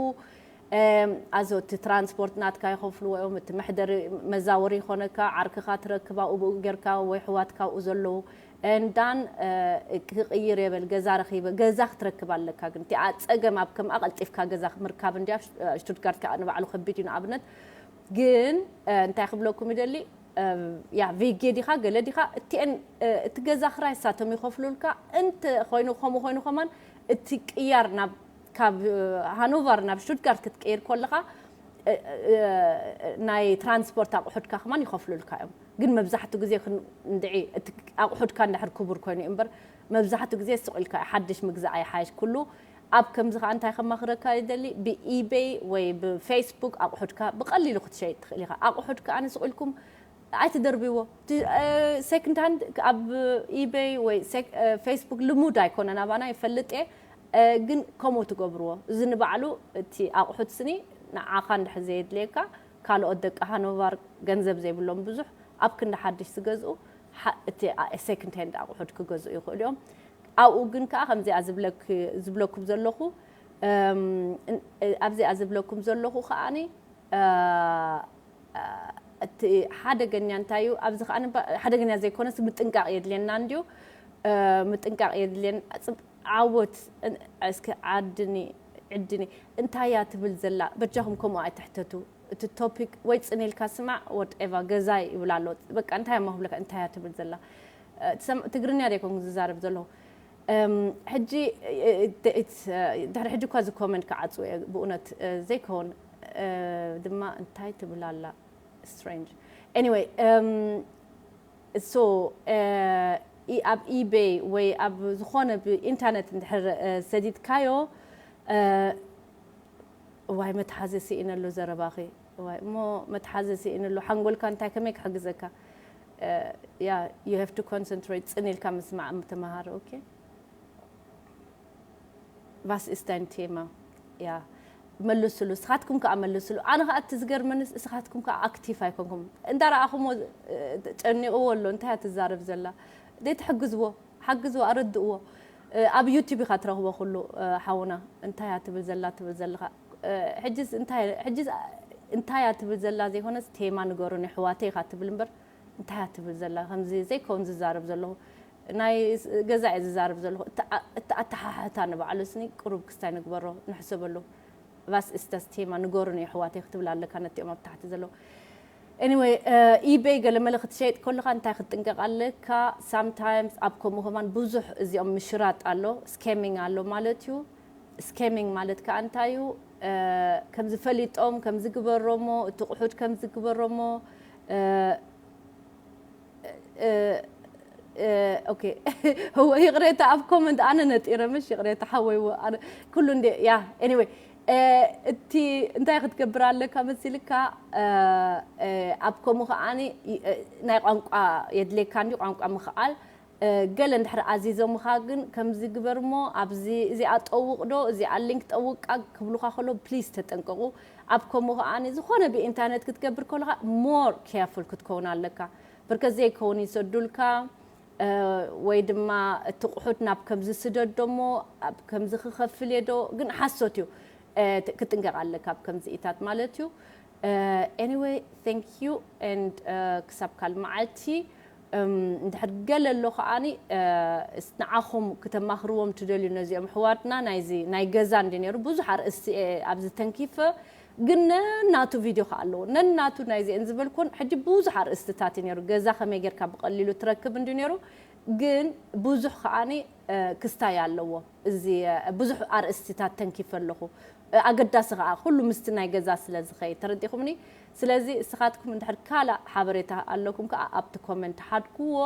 ኣዞ እቲ ትራንስፖርት ናትካ ይኸፍልዎ እዮም እቲ መሕደሪ መዛወሪ ይኾነካ ዓርክኻ ትረክብ ኣብኡ ብኡ ጌርካ ወይ ሕዋትካ ኣብኡ ዘለዉ እንዳን ክቕይር የበል ገዛ ረኺበ ገዛ ክትረክብ ኣለካ ግን እቲኣ ፀገም ኣብ ከምኣ ቀልጢፍካ ገዛ ምርካብ እንዲያ ሽቱትጋርት ከዓ ንባዕሉ ከቢድ እዩ ንኣብነት ግን እንታይ ክብለኩም ይደሊ ያ ቬጌ ዲኻ ገለ ዲኻ እቲአን እቲ ገዛ ክራይ ሳቶም ይኸፍሉልካ እንተ ኮይኑ ከምኡ ኮይኑ ከማን እቲ ቅያር ናብ ካብ ሃኖቨር ናብ ሽቱትጋርት ክትቀይር ከለኻ ናይ ትራንስፖርት ኣቑሑትካ ከማን ይኸፍሉልካ እዮም ግን መብዛሕቱ ግዜ እንድዒ ኣቑሑትካ እንድሕር ክቡር ኮይኑ እዩ እምበር መብዛሕቱ ግዜ ስቕ ኢልካ ሓድሽ ምግዛእ ኣይሓይሽ ኩሉ ኣብ ከምዚ ከዓ እንታይ ከማኽረካ ይደሊ ብኢቤይ ወይ ብፌስቡክ ኣቑሑትካ ብቐሊሉ ክትሸይጥ ትኽእል ኢኻ ኣቑሑት ከዓ ንስቕ ኢልኩም ኣይትደርብዎ second hand ኣብ ኢቤይ ወይ ፌስቡክ ልሙድ ኣይኮነን ኣባና ይፈልጥ እየ ግን ከምኡ ትገብርዎ እዚ ንባዕሉ እቲ ኣቑሑት ስኒ ንዓኻ እንድሕር ዘየድልየካ ካልኦት ደቂ ሃኖቫር ገንዘብ ዘይብሎም ብዙሕ ኣብ ክንዲ ሓድሽ ዝገዝኡ እቲ second hand ኣቑሑት ክገዝኡ ይኽእሉ እዮም ኣብኡ ግን ከዓ ከምዚኣ ዝብለኩም ዘለኹ ኣብዚኣ ዝብለኩም ዘለኹ ከዓኒ እቲ ሓደገኛ እንታይ እዩ ኣብዚ ከዓ ሓደገኛ ዘይኮነስ ምጥንቃቕ የድልየና እንድዩ ምጥንቃቕ የድልየን ዓወት እስኪ ዓድኒ ዕድኒ እንታይ እያ ትብል ዘላ በጃኹም ከምኡ ኣይትሕተቱ እቲ ቶፒክ ወይ ፅን ኢልካ ስማዕ ወትኤቫ ገዛይ ይብል ኣሎ በቃ እንታይ እሞ ክብለካ እንታይ እያ ትብል ዘላ ትግርኛ ደይኮንኩ ዝዛረብ ዘለኹ ሕጂ ድሕሪ ሕጂ እኳ እዚ ኮመንት ክዓፅዎ እየ ብእውነት ዘይከውን ድማ እንታይ ትብል ኣላ strange anyway so ኣብ ኢቤይ ወይ ኣብ ዝኾነ ብኢንተርነት እንድሕር ሰዲድካዮ ዋይ መትሓዚ ስኢነሉ ዘረባኺ እዋይ፣ እሞ መትሓዚ ስኢንሉ ሓንጎልካ እንታይ ከመይ ክሕግዘካ? እ፣ ያ፣ you have to concentrate፣ ጽን ኢልካ ምስማዕ ተመሃር። ኦኬ፣ ቫስ ኢስታይን ቴማ። ያ፣ መልስሉ፣ እስኻትኩም ከኣ መልስሉ። ኣነ ከኣ እቲ ዝገርመንስ እስኻትኩም ከኣ ኣክቲቭ ኣይኮንኩም። እንዳረኣኹሞ፣ እ፣ ጨኒቕዎ ኣሎ፣ እንታይ እያ ትዛረብ ዘላ? ዘይትሕግዝዎ፣ ሓግዝዎ፣ ኣረድእዎ። እ፣ ኣብ ዩቲብ ኢኻ ትረኽቦ ኩሉ፣ እ፣ ሓውና። እንታይ እያ ትብል ዘላ፣ ትብል ዘለኻ? እ፣ ሕጅስ እንታይ፣ ሕጅስ እንታይ እያ ትብል ዘላ ዘይኮነስ፣ ቴማ ንገሩኒ ኣሕዋተይ ኢኻ ትብል እምበር፣ እንታይ እያ ትብል ዘላ? ከምዚ ዘይከውን ዝዛረብ ዘለኹ። ናይ ስ-፣ ገዛ እየ ዝዛረብ ዘለኹ። እቲ ኣ-፣ እቲ ኣተሓሕታ ንባዕሉ ስኒ ቁሩብ ክስታይ ንግበሮ፣ ንሕሰበሉ። ቫስ ኢስታስ ቴማ ንገሩኒ ኣሕዋተይ ክትብል ኣለካ ነቲኦም ኣብ ታሕቲ ዘለዉ። ኤኒወይ፣ እ፣ ኢቤይ ገለ መለ ክትሸይጥ ከለኻ እንታይ ክትጥንቀቕ ኣለካ? ሳምታይምስ ኣብ ከምኡ ከማን ብዙሕ እዚኦም ምሽራጥ ኣሎ፣ ስኬሚንግ ኣሎ ማለት እዩ። ስኬሚንግ ማለት ከኣ እንታይ እዩ? እ፣ ከምዚ ፈሊጦም፣ ከምዚ ግበሮሞ፣ እቲ ቁሑት ከምዚ ግበሮሞ፣ እ፣ እ፣ እ፣ ኦኬ። ህወ፣ ይቕሬታ ኣብ ኮመንት ኣነ ነጢረ፣ ምሽ ይቕሬታ ሓወይዎ፣ ኣነ ኩሉ እንደ፣ ያ፣ ኤኒወይ፣ እ፣ እቲ እንታይ ክትገብር ኣለካ መሲልካ? እ፣ እ፣ ኣብ ከምኡ ከኣኒ፣ እ፣ ናይ ቋንቋ የድልየካ እንዲ ቋንቋ ምኽኣል። እ፣ ገለ እንድሕር ኣዚዞምኻ ግን ከምዚ ግበር እሞ ኣብዚ እዚኣ ጠውቕ ዶ፣ እዚኣ ሊንክ ጠውቃ ክብሉኻ ከሎ ፕሊዝ ተጠንቀቑ። ኣብ ከምኡ ከኣኒ ዝኾነ ብኢንተርኔት ክትገብር ከለኻ ሞር ኬርፉል ክትከውን ኣለካ። ብርከት ዘይከውን ይሰዱልካ፣ እ፣ ወይ ድማ እቲ ቁሑት ናብ ከምዚ ስደዶ እሞ ኣብ ከምዚ ክኸፍል እየ ዶ፣ ግን ሓሶት እዩ። እ፣ ት-፣ ክትጥንቀቕ ኣለካ ኣብ ከምዚ ኢታት ማለት እዩ። እ፣ ኤኒወይ፣ thank you and፣ እ፣ ክሳብ ካልእ መዓልቲ፣ እም፣ እንድሕር ገለ ኣሎ ከኣኒ፣ እ፣ ስ-፣ ንዓኹም ክተማኽርዎም ትደልዩ ነዚኦም ኣሕዋትና ናይዚ ናይ ገዛ እንዲ ነይሩ ብዙሕ ኣርእስቲ እየ ኣብዚ ተንኪፈ፣ ግን ነናቱ ቪድዮ ከኣ ኣለዎ። ነናቱ ናይዚአን ዝበልኩን ሕጂ ብዙሕ ኣርእስትታት እዩ ነይሩ። ገዛ ከመይ ጌርካ ብቐሊሉ ትረክብ እንዲ ነይሩ፣ ግን ብዙሕ ከኣኒ፣ እ፣ ክስታይ ኣለዎ። እዚ፣ እ፣ ብዙሕ ኣርእስትታት ተንኪፈ ኣለኹ። እ፣ ኣገዳሲ ከኣ ኩሉ ምስቲ ናይ ገዛ ስለ ዝኸይድ፣ ተረዲኹምኒ? ስለዚ እስኻትኩም እንድሕር ካልእ ሓበሬታ ኣለኩም ከኣ ኣብቲ ኮመንት ሓድግዎ።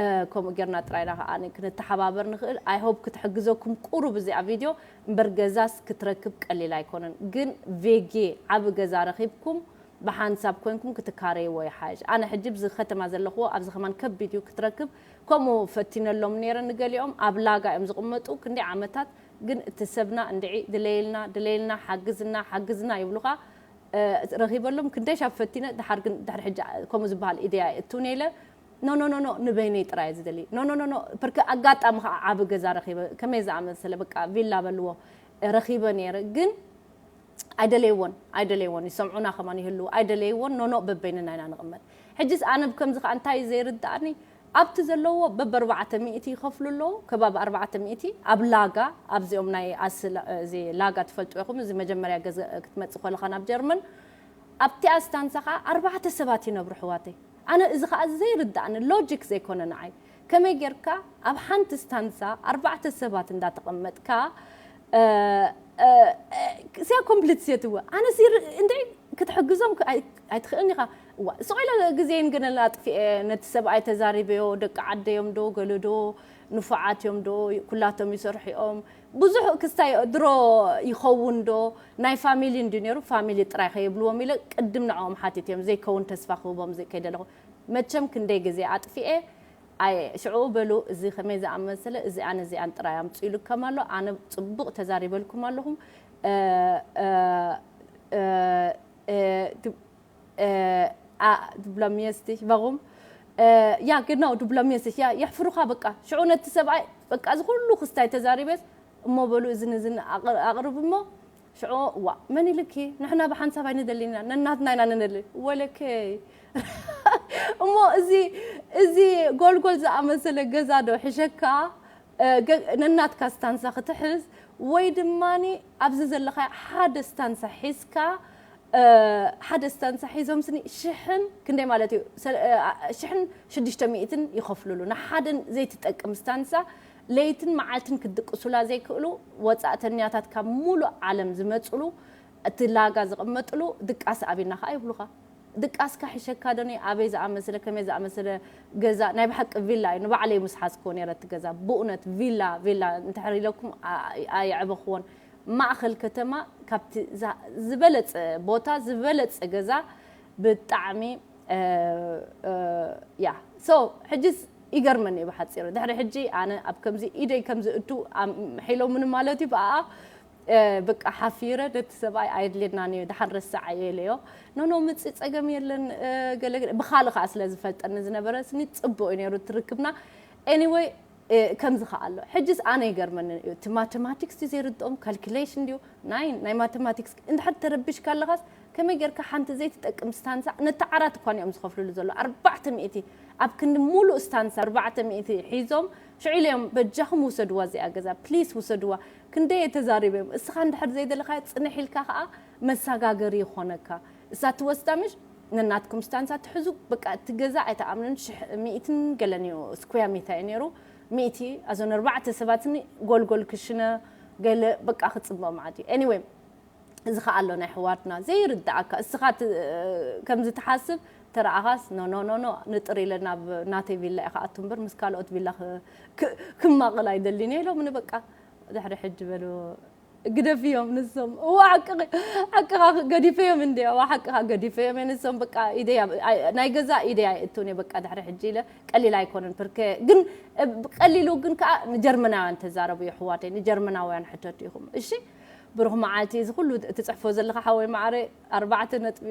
እ፣ ከምኡ ጌርና ጥራይና ከኣ ክንተሓባበር ንኽእል። ኣይ ሆፕ ክትሕግዘኩም ቁሩብ እዚኣ ቪድዮ፣ እምበር ገዛስ ክትረክብ ቀሊል ኣይኮነን። ግን ቬጌ ዓቢ ገዛ ረኺብኩም ብሓንሳብ ኮንኩም ክትካረይዎ ይሓይሽ። ኣነ ሕጂ ኣብዚ ከተማ ዘለኽዎ ኣብዚ ከማን ከቢድ እዩ ክትረክብ። ከምኡ ፈቲነሎም ነይረ ንገሊኦም። ኣብ ላጋ እዮም ዝቕመጡ ክንደይ ዓመታት፣ ግን እቲ ሰብና እንድዒ ድለየልና፣ ድለየልና፣ ሓግዝና፣ ሓግዝና ይብሉኻ። እ፣ ረኺበሎም ክንደይ ሻብ ፈቲነ፣ ድሓር ግን ድሕሪ ሕጂ ከምኡ ዝበሃል ኢደያ እትውነ ኢለ፣ ኖ፣ ኖ፣ ኖ፣ ኖ፣ ንበይነይ ጥራይ እየ ዝደሊ። ኖ፣ ኖ፣ ኖ፣ ኖ፣ ፐርከ ኣጋጣሚ ኸዓ ዓቢ ገዛ ረኺበ፣ ከመይ ዝኣመሰለ በቃ ቪላ በልዎ፣ ረኺበ ነይረ። ግን ኣይደለይዎን፣ ኣይደለይዎን፣ ይሰምዑና ከማን ይህልዉ፣ ኣይደለይዎን፣ ኖ፣ ኖ፣ በበይንና ኢና ንቕመጥ። ሕጅስ ኣነ ብከምዚ ኸዓ እንታይ እዩ ዘይርድኣኒ፣ ኣብቲ ዘለዎ በብኣርባዕተ ሚእቲ ይኸፍሉ ኣለዉ፣ ከባቢ ኣርባዕተ ሚእቲ ኣብ ላጋ፣ ኣብዚኦም ናይ ኣስላ-፣ እዚ ላጋ ትፈልጡ ኢኹም፣ እዚ መጀመርያ ገዛ ክትመጽእ ከለኻ ናብ ጀርመን፣ ኣብቲኣ ስታንሳ ኸዓ ኣርባዕተ ሰባት ይነብሩ ኣሕዋተይ። ኣነ እዚ ኸዓ ዘይርድኣኒ፣ ሎጂክ ዘይኮነ ንዓይ። ከመይ ጌርካ ኣብ ሓንቲ ስታንሳ ኣርባዕተ ሰባት እንዳተቐመጥካ፣ እ፣ እ፣ እ፣ ስያ ኮምፕሊት ስየትወ። ኣነ ሲ ር-፣ እንድዒ ክትሕግዞም ክ-፣ ኣይ-፣ ኣይትኽእልን ኢኻ። እዋ፣ ስቕ ኢለ ግዜን ግን ኣጥፊኤ፣ ነቲ ሰብኣይ ተዛሪበዮ፣ ደቂ ዓደዮም ዶ፣ ገለ ዶ፣ ንፉዓት እዮም ዶ፣ ኩላቶም ይሰርሑ እዮም። ብዙሕ ክስታይ ድሮ ይኸውን ዶ፣ ናይ ፋሚሊ እንድዩ ነይሩ፣ ፋሚሊ ጥራይ ከይብልዎም ኢለ ቅድም ንዕኦም ሓቲት እዮም፣ ዘይከውን ተስፋ ክህቦም ዘይ-፣ ከይደለኹ። መቸም ክንደይ ግዜ ኣጥፊኤ፣ ኣየ፣ ሽዑ በሉ፣ እዚ ከመይ ዝኣመሰለ፣ እዚኣን እዚኣን ጥራይ ኣምጽኡ ኢሉከም ኣሎ። ኣነ ጽቡቕ ተዛሪበልኩም ኣለኹም። እ፣ እ፣ እ፣ እ፣ ድ-፣ እ፣ ኣ፣ du blâmierst dich, warum? እ፣ ያ፣ genau, du blâmierst dich, ያ፣ የሕፍሩኻ በቃ። ሽዑ ነቲ ሰብኣይ፣ በቃ፣ እዚ ኩሉ ክስታይ ተዛሪበስ፣ እሞ በሉ፣ እዝን እዝን ኣቕር-፣ ኣቕርብ እሞ፣ ሽዑ፣ ዋ፣ መን ኢልኪ? ንሕና ብሓንሳብ ኣይንደልን ኢና፣ ነናትና ኢና ንደሊ። ወለከይ። እሞ እዚ፣ እዚ ጎልጎል ዝኣመሰለ ገዛ ዶ ሕሸካ፣ እ፣ ገ-፣ ነናትካ ስታንሳ ክትሕዝ፣ ወይ ድማኒ ኣብዚ ዘለኻ ሓደ ስታንሳ ሒዝካ፣ እ፣ ሓደ ስታንሳ ሒዞም ስኒ ሽሕን ክንደይ ማለት እዩ? ሰ-፣ እ፣ አ-፣ ሽሕን ሽዱሽተ ሚእትን ይኸፍሉሉ። ንሓደን ዘይትጠቅም ስታንሳ ለይትን መዓልትን ክድቅሱላ ዘይክእሉ ወጻእተኛታት ካብ ሙሉእ ዓለም ዝመጹሉ፣ እቲ ላጋ ዝቕመጥሉ ድቃስ ኣብና ከኣ ይብሉኻ። ድቃስካ ሕሸካ ዶኒ ኣበይ ዝኣመሰለ፣ ከመይ ዝኣመሰለ ገዛ፣ ናይ ብሓቂ ቪላ እዩ። ንባዕለይ ምስ ሓዝክዎ ነይረ እቲ ገዛ። ብእውነት ቪላ፣ ቪላ እንድሕር ኢለኩም ኣ-፣ ኣየዕበኽዎን። ማእኸል ከተማ ካብቲ ዝበለፀ ቦታ ዝበለፀ ገዛ ብጣዕሚ ያ ሶ ሕጅስ ይገርመኒ ብሓፂሩ ድሕሪ ሕጂ ኣነ ኣብ ከምዚ ኢደይ ከምዚ እቱ ሒሎምኒ ማለት እዩ ብኣ በቃ ሓፊረ ነቲ ሰብኣይ ኣየድልየናን እዩ ድሓን ረስዓዮ ኢለዮ ኖኖ ምፅእ ፀገም የለን ገለ ብካልእ ከዓ ስለ ዝፈልጠኒ ዝነበረ ስኒ ፅቡቅ እዩ ነይሩ ትርክብና anyway ከምዚ ከዓ ኣሎ ሕጅስ ኣነ ይገርመኒ እዩ እቲ ማቴማቲክስ እዩ ዘይርድኦም ካልኩሌሽን ድዩ ናይ ናይ ማቴማቲክስ እንድሕር ተረቢሽካ ኣለካስ ከመይ ጌርካ ሓንቲ ዘይትጠቅም ስታንሳ ነቲ ዓራት እኳ እዮም ዝኸፍልሉ ዘሎ ኣርባዕተ ሚእቲ ኣብ ክንዲ ሙሉእ ስታንሳ ኣርባዕተ ሚእቲ ሒዞም ሽዑ ኢለዮም በጃኹም ውሰድዋ እዚኣ ገዛ ፕሊስ ውሰድዋ ክንደይ እየ ተዛሪበ እዮም እስኻ እንድሕር ዘይደለኻዮ ፅንሕ ኢልካ ከዓ መሰጋገሪ ይኾነካ እሳ ትወስዳ ምሽ ነናትኩም ስታንሳ ትሕዙ በቃ እቲ ገዛ ኣይተኣምንን ሽሕ ሚእትን ገለን እዩ ስኩያ ሜታ እዩ ነይሩ ሚእቲ ኣዞን ኣርባዕተ ሰባትኒ ጎልጎል ክሽነ ገለ በቃ ክፅበ ማለት እዩ anyway እዚ ከዓ ኣሎ ናይ ሕዋትና ዘይርዳእካ እስኻ ከምዚ ትሓስብ ተረኣኻስ ኖ ኖ ኖ ኖ ንጥር ኢለ ናብ ናተይ ቪላ ኢኻ ኣቱ እምበር ምስ ካልኦት ቪላ ክማቕል ኣይደሊን ኢሎም ንበቃ ድሕሪ ሕጂ በሉ ግደፍዮም ንሶም እዋ ሓቅኻ ገዲፈዮም እንዲ እዋ ሓቅኻ ገዲፈዮም ንሶም በቃ ኢደይ ናይ ገዛ ኢደይ ኣይእቱን በቃ ድሕሪ ሕጂ ኢለ ቀሊል ኣይኮነን ፕርከ ግን ቀሊሉ ግን ከዓ ንጀርመናውያን ተዛረቡ የሕዋተይ ንጀርመናውያን ሕተቱ ኢኹም እሺ ብሩኽ መዓልቲ እዚ ኩሉ ትፅሕፎ ዘለካ ሓወይ ማዕረ ኣርባዕተ ነጥቢ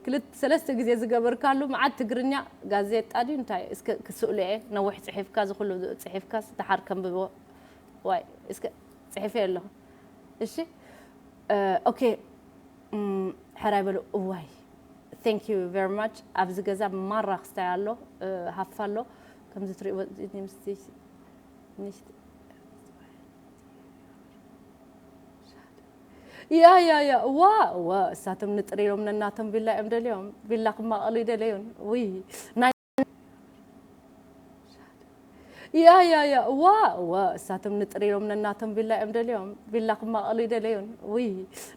ክልተ ሰለስተ ግዜ ዝገበርካሉ መዓት ትግርኛ ጋዜጣ ድዩ እንታይ እስከ ክስእሉ እየ ነዊሕ ፅሒፍካ እዚ ኩሉ ፅሒፍካ ደሓር ከንብቦ ዋይ እስከ ፅሒፈ ኣለኹ እሺ ኦኬ ሕራይ በሉ እዋይ thank you very much ኣብዚ ገዛ ማራ ክስታይ ኣሎ ሃፋ ኣሎ ከምዚ ትሪእዎ ያ ያ ያ እዋ እዋ እሳቶም ንጥር ኢሎም ነናቶም ቪላ እዮም ደልዮም ቪላ ክማቐሉ ይደለዩን ውይ ናይ ያ ያ ያ እዋ እዋ እሳቶም ንጥር ኢሎም ነናቶም ቪላ እዮም ደልዮም ቪላ ክማቐሉ ይደለዩን ውይ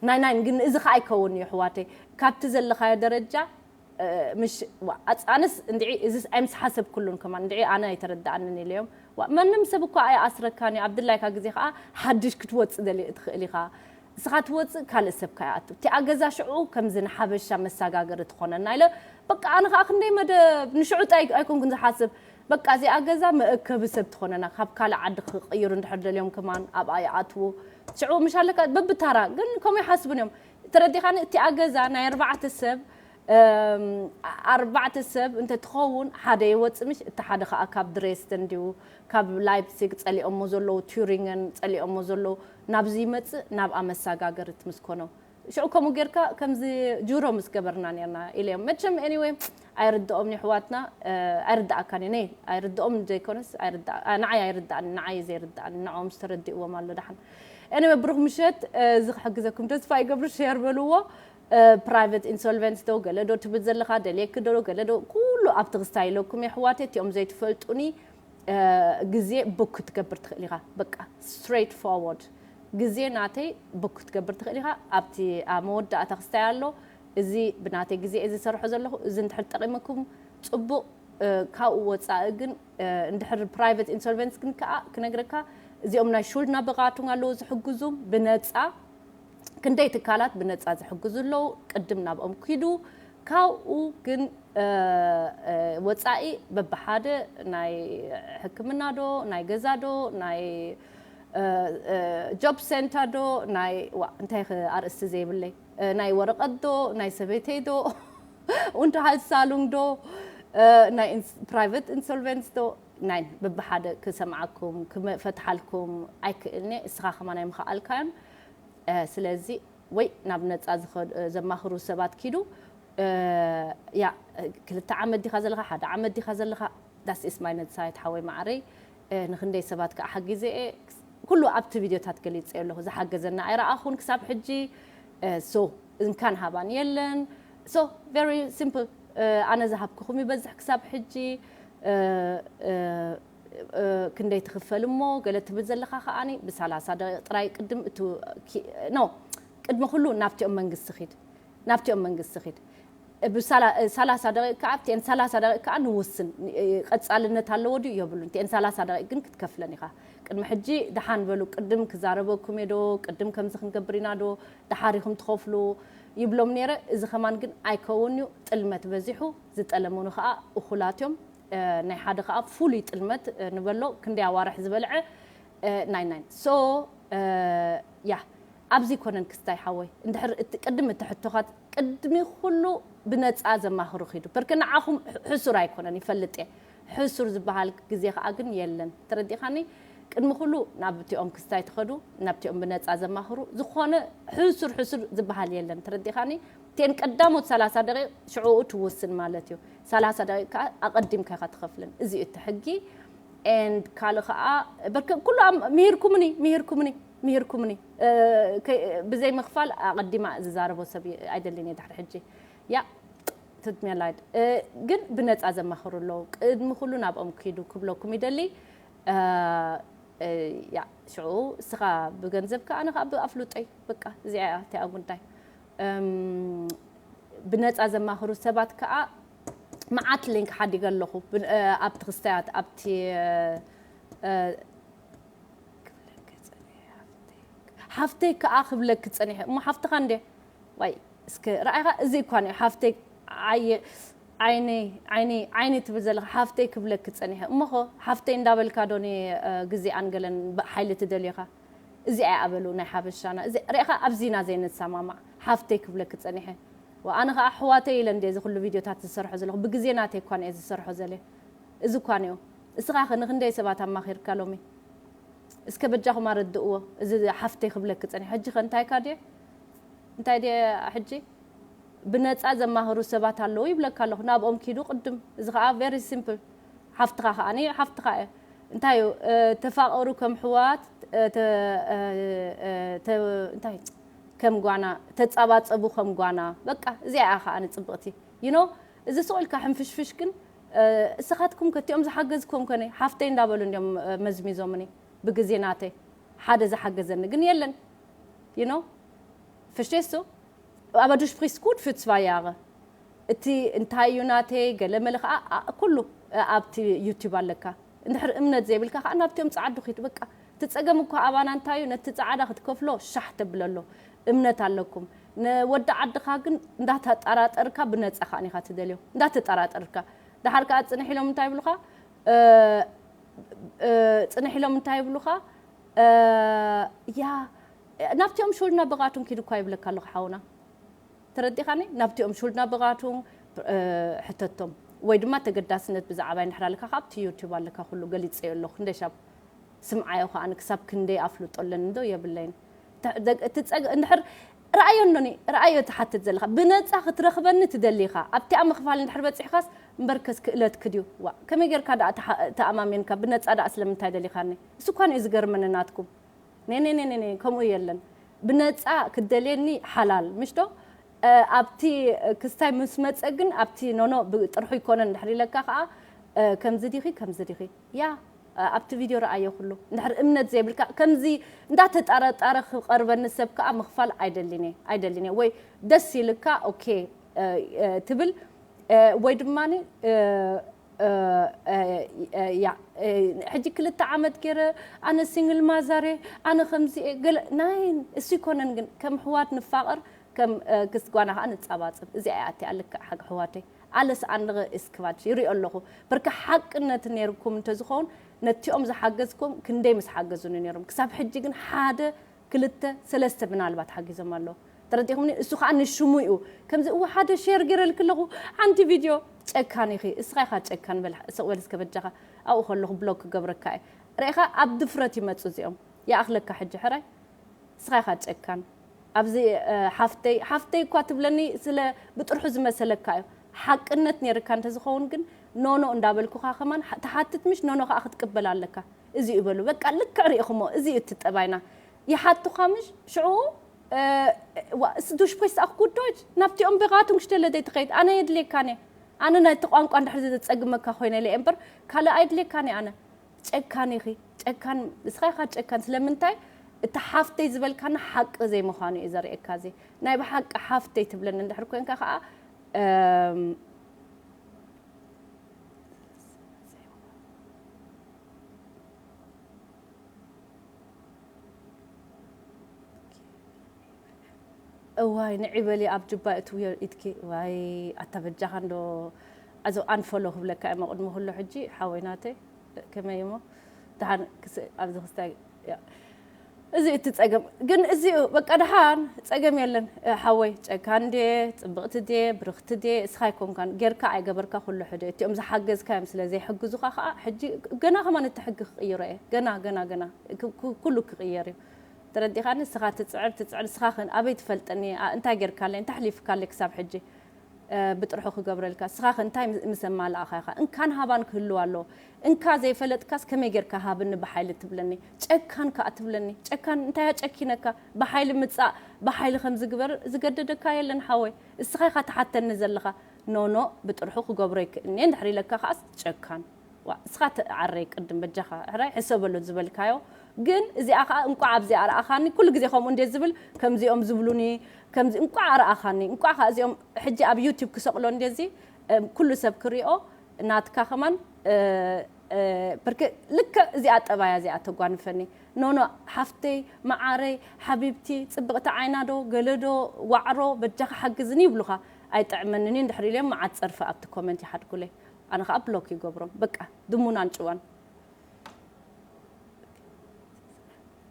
ናይ ናይን ግን እዚ ከዓ ኣይከውን እዩ ኣሕዋተይ ካብቲ ዘለኻዮ ደረጃ ምሽ ኣነስ እንድዒ እዚስ ኣይምስ ሓሰብኩሉን ከማን እንድዒ ኣነ ኣይተረዳኣንን ኢለዮም ማንም ሰብ እኳ ኣይኣስረካን እዩ ኣብ ድላይካ ግዜ ከዓ ሓድሽ ክትወፅእ ደልየ ትኽእል ኢኻ እስኻ ትወፅእ ካልእ ሰብ ካይኣቱ እቲኣ ገዛ ሽዑ ከምዚ ንሓበሻ መሳጋገሪ ትኾነና ኢለ በቃ ኣነ ከዓ ክንደይ መደብ ንሽዑ ጣይ ኣይኮንኩን ዝሓስብ በቃ እዚኣ ገዛ መእከቢ ሰብ ትኾነና ካብ ካልእ ዓዲ ክቅይሩ እንድሕር ደልዮም ከማን ኣብኣ ይኣትዉ ሽዑ ምሽ ኣለካ በብታራ ግን ከምኡ ይሓስቡን እዮም ተረዲኻኒ እቲኣ ገዛ ናይ ኣርባዕተ ሰብ ኣርባዕተ ሰብ እንተትኸውን ሓደ ይወፅእ ምሽ እቲ ሓደ ከዓ ካብ ድሬስደን ድዩ ካብ ላይፕሲግ ፀሊኦሞ ዘለዉ ቱሪንገን ፀሊኦሞ ዘለዉ ናብዚ ይመፅእ ናብኣ መሳጋገርት ምስ ኮኖ ሽዑ ከምኡ ጌርካ ከምዚ ጁሮ ምስ ገበርና ነርና ኢለዮም መቸም anyway ኣይርድኦም የሕዋትና ኣይርድኣካን እዩ ነይ ኣይርድኦም ዘይኮነስ ንዓይ ኣይርድኣኒ ንዓይ ዘይርድኣኒ ንዓኦም ዝተረድእዎም ኣሎ ደሓን anyway ብሩክ ምሸት እዚ ክሕግዘኩም ተስፋ ይገብር share በልዎ private insolvency ዶ ገለ ዶ ትብል ዘለኻ ደልየኪ ዶ ገለ ዶ ኩሉ ኣብቲ ክስታይ ኢለኩም የሕዋተይ እቲኦም ዘይትፈልጡኒ ግዜ book ክትገብር ትኽእል ኢኻ በቃ straight forward ግዜ ናተይ book ክትገብር ትኽእል ኢኻ ኣብቲ መወዳእታ ክስታይ ኣሎ እዚ ብናተይ ግዜ እየ ዝሰርሖ ዘለኹ እዚ እንድሕር ጠቒመኩም ፅቡቕ ካብኡ ወፃኢ ግን እንድሕር private insolvency ግን ከዓ ክነግረካ እዚኦም ናይ Schuldner Beratung ኣለዉ ዝሕግዙ ብነፃ ክንደይ ትካላት ብነፃ ዝሕግዙ ኣለዉ ቅድም ናብኦም ኪዱ ካብኡ ግን ወፃኢ በብሓደ ናይ ሕክምና ዶ ናይ ገዛ ዶ ናይ job center ዶ ናይ እንታይ ኣርእስቲ ዘይብለይ ናይ ወረቐት ዶ ናይ ሰበይተይ ዶ und Heilszahlung ዶ ናይ private insolvency ዶ ናይ በብሓደ ክሰምዓኩም ክፈትሓልኩም ኣይክእልኒ እስኻ ከማን ኣይምኸኣልካዮን ስለዚ ወይ ናብ ነፃ ዘማኽሩ ሰባት ኪዱ ያ ክልተ ዓመት ዲኻ ዘለኻ ሓደ ዓመት ዲኻ ዘለኻ that's is my net side ሓወይ ማዕረይ ንክንደይ ሰባት ከዓ ሓጊዘ እየ ኩሉ ኣብቲ ቪድዮታት ገሊፀ ኣለኹ ዝሓገዘና ኣይረኣኹን ክሳብ ሕጂ so እንካን ሃባን የለን so very simple ኣነ ዝሃብኩኹም ይበዝሕ ክሳብ ሕጂ ክንደይ ትኽፈል እሞ ገለ ትብል ዘለኻ ከዓኒ ብሳላሳ ደቂቕ ጥራይ ቅድም እቱ no ቅድሚ ኩሉ ናብቲኦም መንግስቲ ኺድ ናብቲኦም መንግስቲ ኺድ ብሳላ- እ፣ ሰላሳ ደቂቅ ከዓ ኣብቲኤን ሰላሳ ደቂቅ ከዓ ንውስን። እ፣ ቀጻልነት ኣለዎ ድዩ የብሉን። እቲኤን ሰላሳ ደቂቅ ግን ክትከፍለን ኢኻ። ቅድሚ ሕጂ ደሓን በሉ፣ ቅድም ክዛረበኩም እየ ዶ፣ ቅድም ከምዚ ክንገብር ኢና ዶ፣ ደሓር ኢኹም ትኸፍሉ ይብሎም ነይረ። እዚ ከማን ግን ኣይከውን እዩ። ጥልመት በዚሑ፣ ዝጠለሙኒ ከዓ እኹላት እዮም። እ፣ ናይ ሓደ ከዓ ፍሉይ ጥልመት፣ እ፣ ንበሎ ክንደይ ኣዋርሕ ዝበልዐ፣ እ፣ ናይ ናይ so እ፣ ያ ኣብዚ ኮነን ክስታይ ሓወይ፣ እንድሕር እቲ ቅድም እቲ ሕቶኻት ቅድሚ ኩሉ ብነፃ ዘማኽሩ ኪዱ። በርክ ንዓኹም ሕ- ሕሱር ኣይኮነን ይፈልጥ እየ። ሕሱር ዝበሃል ግዜ ከዓ ግን የለን። ተረዲኻኒ? ቅድሚ ኩሉ ናብቲኦም ክስታይ ትኸዱ፣ ናብቲኦም ብነፃ ዘማኽሩ። ዝኾነ ሕሱር ሕሱር ዝበሃል የለን። ተረዲኻኒ? እተን ቀዳሞት ሰላሳ ደቂቅ ሽዕኡ ትውስን ማለት እዩ። ሰላሳ ደቂቅ ከዓ ኣቐዲምካ ኢኻ ትኸፍልን። እዚ እዩ እቲ ሕጊ። And ካልእ ከዓ በርክ ኩሉ ኣም- ምሂርኩምኒ ምሂርኩምኒ ምሂርኩምኒ እ፣ ከ- ብዘይ ምኽፋል ኣቐዲማ ዝዛረቦ ሰብ ይ- ኣይደልን እየ ድሕሪ ሕጂ። ያ ትትሜላይድ ግን ብነፃ ዘማኽሩ ኣለዉ። ቅድሚ ኩሉ ናብኦም ኪዱ ክብለኩም ይደሊ። እ፣ እ፣ ያ ሽዑ እስኻ ብገንዘብካ ኣነ ከዓ ብኣፍልጦይ በቃ እዚኣ እያ እቲኣ ጉዳይ። እም፣ ብነፃ ዘማኽሩ ሰባት ከዓ መዓት ሊንክ ሓዲገ ኣለኹ። ብ- እ፣ ኣብቲ ክስታያት ኣብቲ እ፣ እ፣ ሓፍተይ ከዓ ክብለክ ፀኒሐ እሞ ሓፍትኻ እንደ ዋይ እስከ ረኣይኻ እዚ እኳ ንዩ ሓፍተይ ዓየ ዓይነይ ዓይነይ ዓይነይ ትብል ዘለኻ ሓፍተይ ክብለክ ፀኒሐ እሞኸ ሓፍተይ እንዳበልካ ዶ ኒ እ፣ ግዜኣን ገለን ብ- ሓይሊ ትደልዮኻ እዚኣ ኣበሉ ናይ ሓበሻና እዚ ሪእኻ ኣብዚና ዘይንሰማማዕ ሓፍተይ ክብለክ ፀኒሐ ወኣነ ከዓ ኣሕዋተይ ኢለ እንደ እዚ ኩሉ ቪድዮታት ዝሰርሖ ዘለኹ ብግዜ ናተይ እኳ ንየ ዝሰርሖ ዘለ እዚ እኳ ንዩ እስኻ ኸ ንክንደይ ሰባት ኣማኺርካ ሎሚ እስከ በጃኹም ኣረድእዎ እዚ ሓፍተይ ክብለክ ፀኒሐ ሕጂ ኸ እንታይ ካ ድየ እንታይ ድየ ሕጂ ብነፃ ዘማህሩ ሰባት ኣለዉ ይብለካ ኣለኹ ናብኦም ኪዱ ቅድም እዚ ከዓ very simple ሓፍትኻ ከዓ ሓፍትኻ እየ እንታይ እዩ ተፋቀሩ ከም ሕዋት እንታይ ከም ጓና ተፃባፀቡ ከም ጓና በቃ እዚኣ እያ ከዓ ንፅብቅቲ you know እዚ ስቕ ኢልካ ሕንፍሽፍሽ ግን እስኻትኩም ከቲኦም ዝሓገዝኩም ከነ ሓፍተይ እንዳበሉ እንዲም መዝሚዞምኒ ብግዜ ናተይ ሓደ ዝሓገዘኒ ግን የለን you know verstehst du aber du sprichst gut für zwei Jahre እቲ እንታይ እዩ ናተይ ገለ መለ ከዓ ኩሉ ኣብቲ ዩቲብ ኣለካ እንድሕር እምነት ዘይብልካ ከዓ ናብቲኦም ፀዓዱ ኪድ በቃ እቲ ፀገም እኳ ኣባና እንታይ እዩ ነቲ ፀዓዳ ክትከፍሎ ሻሕ ተብለሎ እምነት ኣለኩም ንወዲ ዓድኻ ግን እንዳተጠራጠርካ ብነፃ ከዓ ኒኻ ትደልዮ እንዳተጠራጠርካ ደሓር ከዓ ፅንሕ ኢሎም እንታይ ይብሉካ ፅንሕ ኢሎም እንታይ ይብሉካ ያ ናብቲኦም ሹልና ብቃቱን ኪድ እኳ ይብለካ ኣለኹ ሓውና ተረዲኻኒ ናብቲኦም ሹልና ብቃቱን ሕተቶም ወይ ድማ ተገዳስነት ብዛዕባ ይንሕር ኣለካ ካብቲ ዩቲብ ኣለካ ኩሉ ገሊፀዮ ኣለኹ ክንደይ ሻብ ስምዓዮ ከዓ ክሳብ ክንደይ ኣፍልጦ ኣለኒ ዶ የብለይን እቲ ፀገ እንድሕር ረኣዮ እኖኒ ረኣዮ ትሓትት ዘለካ ብነፃ ክትረኽበኒ ትደሊኻ ኣብቲኣ ምኽፋል እንድሕር በፂሕካስ እምበርከስ ክእለትክ ድዩ ዋ ከመይ ጌርካ ደኣ ተኣማሚንካ ብነፃ ደኣ ስለምንታይ ደሊኻኒ እሱ እኳ ንዩ ዝገርመኒ ናትኩም ኔኔኔኔኔ ከምኡ የለን ብነፃ ክደልየኒ ሓላል ምሽ ዶ ኣብቲ ክስታይ ምስ መፀ ግን ኣብቲ ኖኖ ብጥርሑ ይኮነን እንድሕር ኢለካ ከዓ ከምዚ ዲኺ ከምዚ ዲኺ ያ ኣብቲ ቪድዮ ረኣዮ ኩሉ እንድሕር እምነት ዘይብልካ ከምዚ እንዳተጠራጠረ ክቐርበኒ ሰብ ከዓ ምኽፋል ኣይደልን እየ ኣይደልን እየ ወይ ደስ ኢልካ ኦኬ ትብል ወይ ድማ ያ ሕጂ ክልተ ዓመት ገይረ ኣነ ሲንግል ማዛር እየ ኣነ ከምዚ እየ ገለ ናይን እሱ ይኮነን ግን ከም ኣሕዋት ንፋቐር ከም ክስቲ ጓና ከዓ ንፃባፅብ እዚኣ እያ እቲኣ ልክዕ ሓቂ ኣሕዋተይ ኣለስ ኣንደገ እስክባች ይሪኦ ኣለኹ በርካ ሓቅነት ነይርኩም እንተዝኸውን ነቲኦም ዝሓገዝኩም ክንደይ ምስ ሓገዙኒ ነይሮም ክሳብ ሕጂ ግን ሓደ ክልተ ሰለስተ ምናልባት ሓጊዞም ኣለዉ ተረዲኹምኒ እሱ ከዓ ንሽሙ እዩ ከምዚ እወ ሓደ ሼር ገይረልክ ኣለኹ ሓንቲ ቪድዮ ጨካን ኢኺ እስኻ ኢኻ ጨካን በል ስቕ በል እስከ በጃኻ ኣብኡ ከለኹ ብሎክ ክገብረካ እየ ርኢኻ ኣብ ድፍረት ይመፁ እዚኦም ይኣኽለካ ሕጂ ሕራይ እስኻ ኢኻ ጨካን ኣብዚ ሓፍተይ ሓፍተይ እኳ ትብለኒ ስለ ብጥርሑ ዝመሰለካ እዩ ሓቅነት ነይርካ እንተዝኸውን ግን ኖኖ እንዳበልኩኻ ከማን ትሓትት ምሽ ኖኖ ከዓ ክትቅበል ኣለካ እዚ እዩ በሉ በቃ ልክዕ ርኢኹሞ እዚ እዩ እቲ ጠባይና ይሓቱኻ ምሽ ሽዑ du sprichst auch gut Deutsch ናብቲኦም beratung stelle ደይ ትኸይድ ኣነ የድልየካን እየ ኣነ ናይቲ ቋንቋ እንድሕር ዘፀግመካ ኮይነ ኢለ እምበር ካልእ ኣይድልየካን እየ ኣነ ጨካን ኢኺ ጨካን ንስኻ ኢኻ ጨካን ስለምንታይ እቲ ሓፍተይ ዝበልካና ሓቂ ዘይምዃኑ እዩ ዘርእየካ እዚ ናይ ብሓቂ ሓፍተይ ትብለኒ እንድሕር ኮንካ ከዓ እም፣ እዋይ ንዒ በሊ ኣብ ጅባ እትውዮ ኢድኪ። ዋይ ኣታ በጃኻ እንዶ ኣዞ ኣንፈሎ ክብለካ እየ መቕድሚ ኩሉ ሕጂ ሓወይ ናተይ። ከመይ እሞ ደሓን ክስ ኣብዚ ክስታይ ያ። እዚ እቲ ጸገም ግን እዚኡ በቃ ደሓን ጸገም የለን። እ፣ ሓወይ ጨካን ድየ ጽብቕቲ ድየ ብርኽቲ ድየ እስኻ ኣይኮንካን ጌርካ ኣይገበርካ ኩሉ ሕደ። እቲኦም ዝሓገዝካዮም ስለ ዘይሕግዙኻ ከዓ ሕጂ ገና ከማን እቲ ሕጊ ክቕይሮ እየ። ገና ገና ገና ክ- ክ- ኩሉ ክቕየር እዩ። ተረዲኻኒ? ንስኻ ትጽዕር ትጽዕር ንስኻ ኸን ኣበይ ትፈልጠኒ? ኣ- እንታይ ጌርካለይ? እንታይ ኣሕሊፍካለይ ክሳብ ሕጂ? እ፣ ብጥርሑ ክገብረልካ ንስኻ ከ እንታይ ምስ ኣማላእኻ ኢኻ? እንካን ሃባን ክህልው ኣለዎ። እንካ ዘይፈለጥካስ ከመይ ጌርካ ሃብኒ ብሓይሊ ትብለኒ? ጨካን ከኣ ትብለኒ? ጨካን እንታይ ኣጨኪነካ? ብሓይሊ ምጻእ ብሓይሊ ከም ዝግበር ዝገደደካ የለን ሓወይ። እስኻ ኢኻ ትሓተኒ ዘለኻ። ኖ ኖ ብጥርሑ ክገብሮ ይክእልኒ እንድሕር ኢለካ ከኣስ ጨካን። ዋ እስኻ ተዓረይ ቅድም በጃኻ ሕራይ ሕሰበሉ ዝበልካዮ። ግን እዚኣ ከኣ እንቋዕ ኣብዚኣ ረኣኻኒ ኩሉ ግዜ ከምኡ እንዴ ዝብል ከምዚኦም ዝብሉኒ ከምዚ እንቋዕ ረኣኻኒ እንቋዕ ከኣ እዚኦም ሕጂ ኣብ ዩቲብ ክሰቕሎ እንደዚ ኩሉ ሰብ ክሪኦ ናትካ ከማን ብርክ ልክዕ እዚኣ ጠባያ እዚኣ ተጓንፈኒ። ኖኖ ሓፍተይ መዓረይ ሓቢብቲ ጽብቕቲ ዓይና ዶ ገለ ዶ ዋዕሮ በጃኻ ሓግዝኒ ይብሉኻ። ኣይጥዕመንን እዩ እንድሕር ኢሎም መዓት ጸርፊ ኣብቲ ኮመንት ይሓድጉለይ። ኣነ ከኣ ብሎክ ይገብሮም በቃ። ድሙን ኣንጭዋን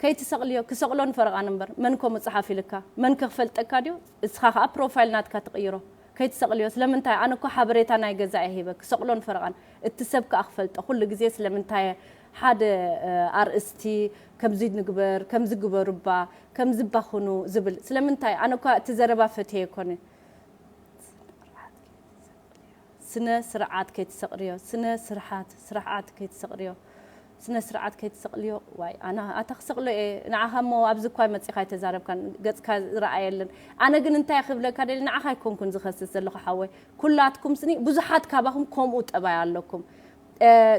ከይትሰቕልዮ ክሰቕሎን ፈረቓን እምበር መን ኮ መጽሓፍ ኢልካ መን ከ ክፈልጠካ ድዩ? እስኻ ከኣ ፕሮፋይል ናትካ ትቕይሮ። ከይትሰቕልዮ ስለምንታይ ኣነ እኮ ሓበሬታ ናይ ገዛ እየ ሂበ ክሰቕሎን ፈረቓን እቲ ሰብ ከኣ ክፈልጦ ኩሉ ግዜ ስለምንታይ ሓደ ኣርእስቲ ከምዚ ንግበር ከምዚ ግበሩ እባ ከምዚ እባ ኩኑ ዝብል ስለምንታይ ኣነ እኳ እቲ ዘረባ ፈትየ ኣይኮነ ስነ ስርዓት ከይትሰቕርዮ ስነ ስርሓት ስርዓት ከይትሰቕርዮ ስነ ስርዓት ከይትሰቕልዮ ዋይ ኣነ ኣታ ክሰቕሎ እየ ንዓኻ እሞ ኣብዚ እኳ መፂኻ ኣይተዛረብካን ገፅካ ዝረኣየለን ኣነ ግን እንታይ ክብለካ ደሊ ንዓኻ ኣይኮንኩን ዝኸስስ ዘለኹ ሓወይ ኩላትኩም ስኒ ብዙሓት ካባኹም ከምኡ ጠባይ ኣለኩም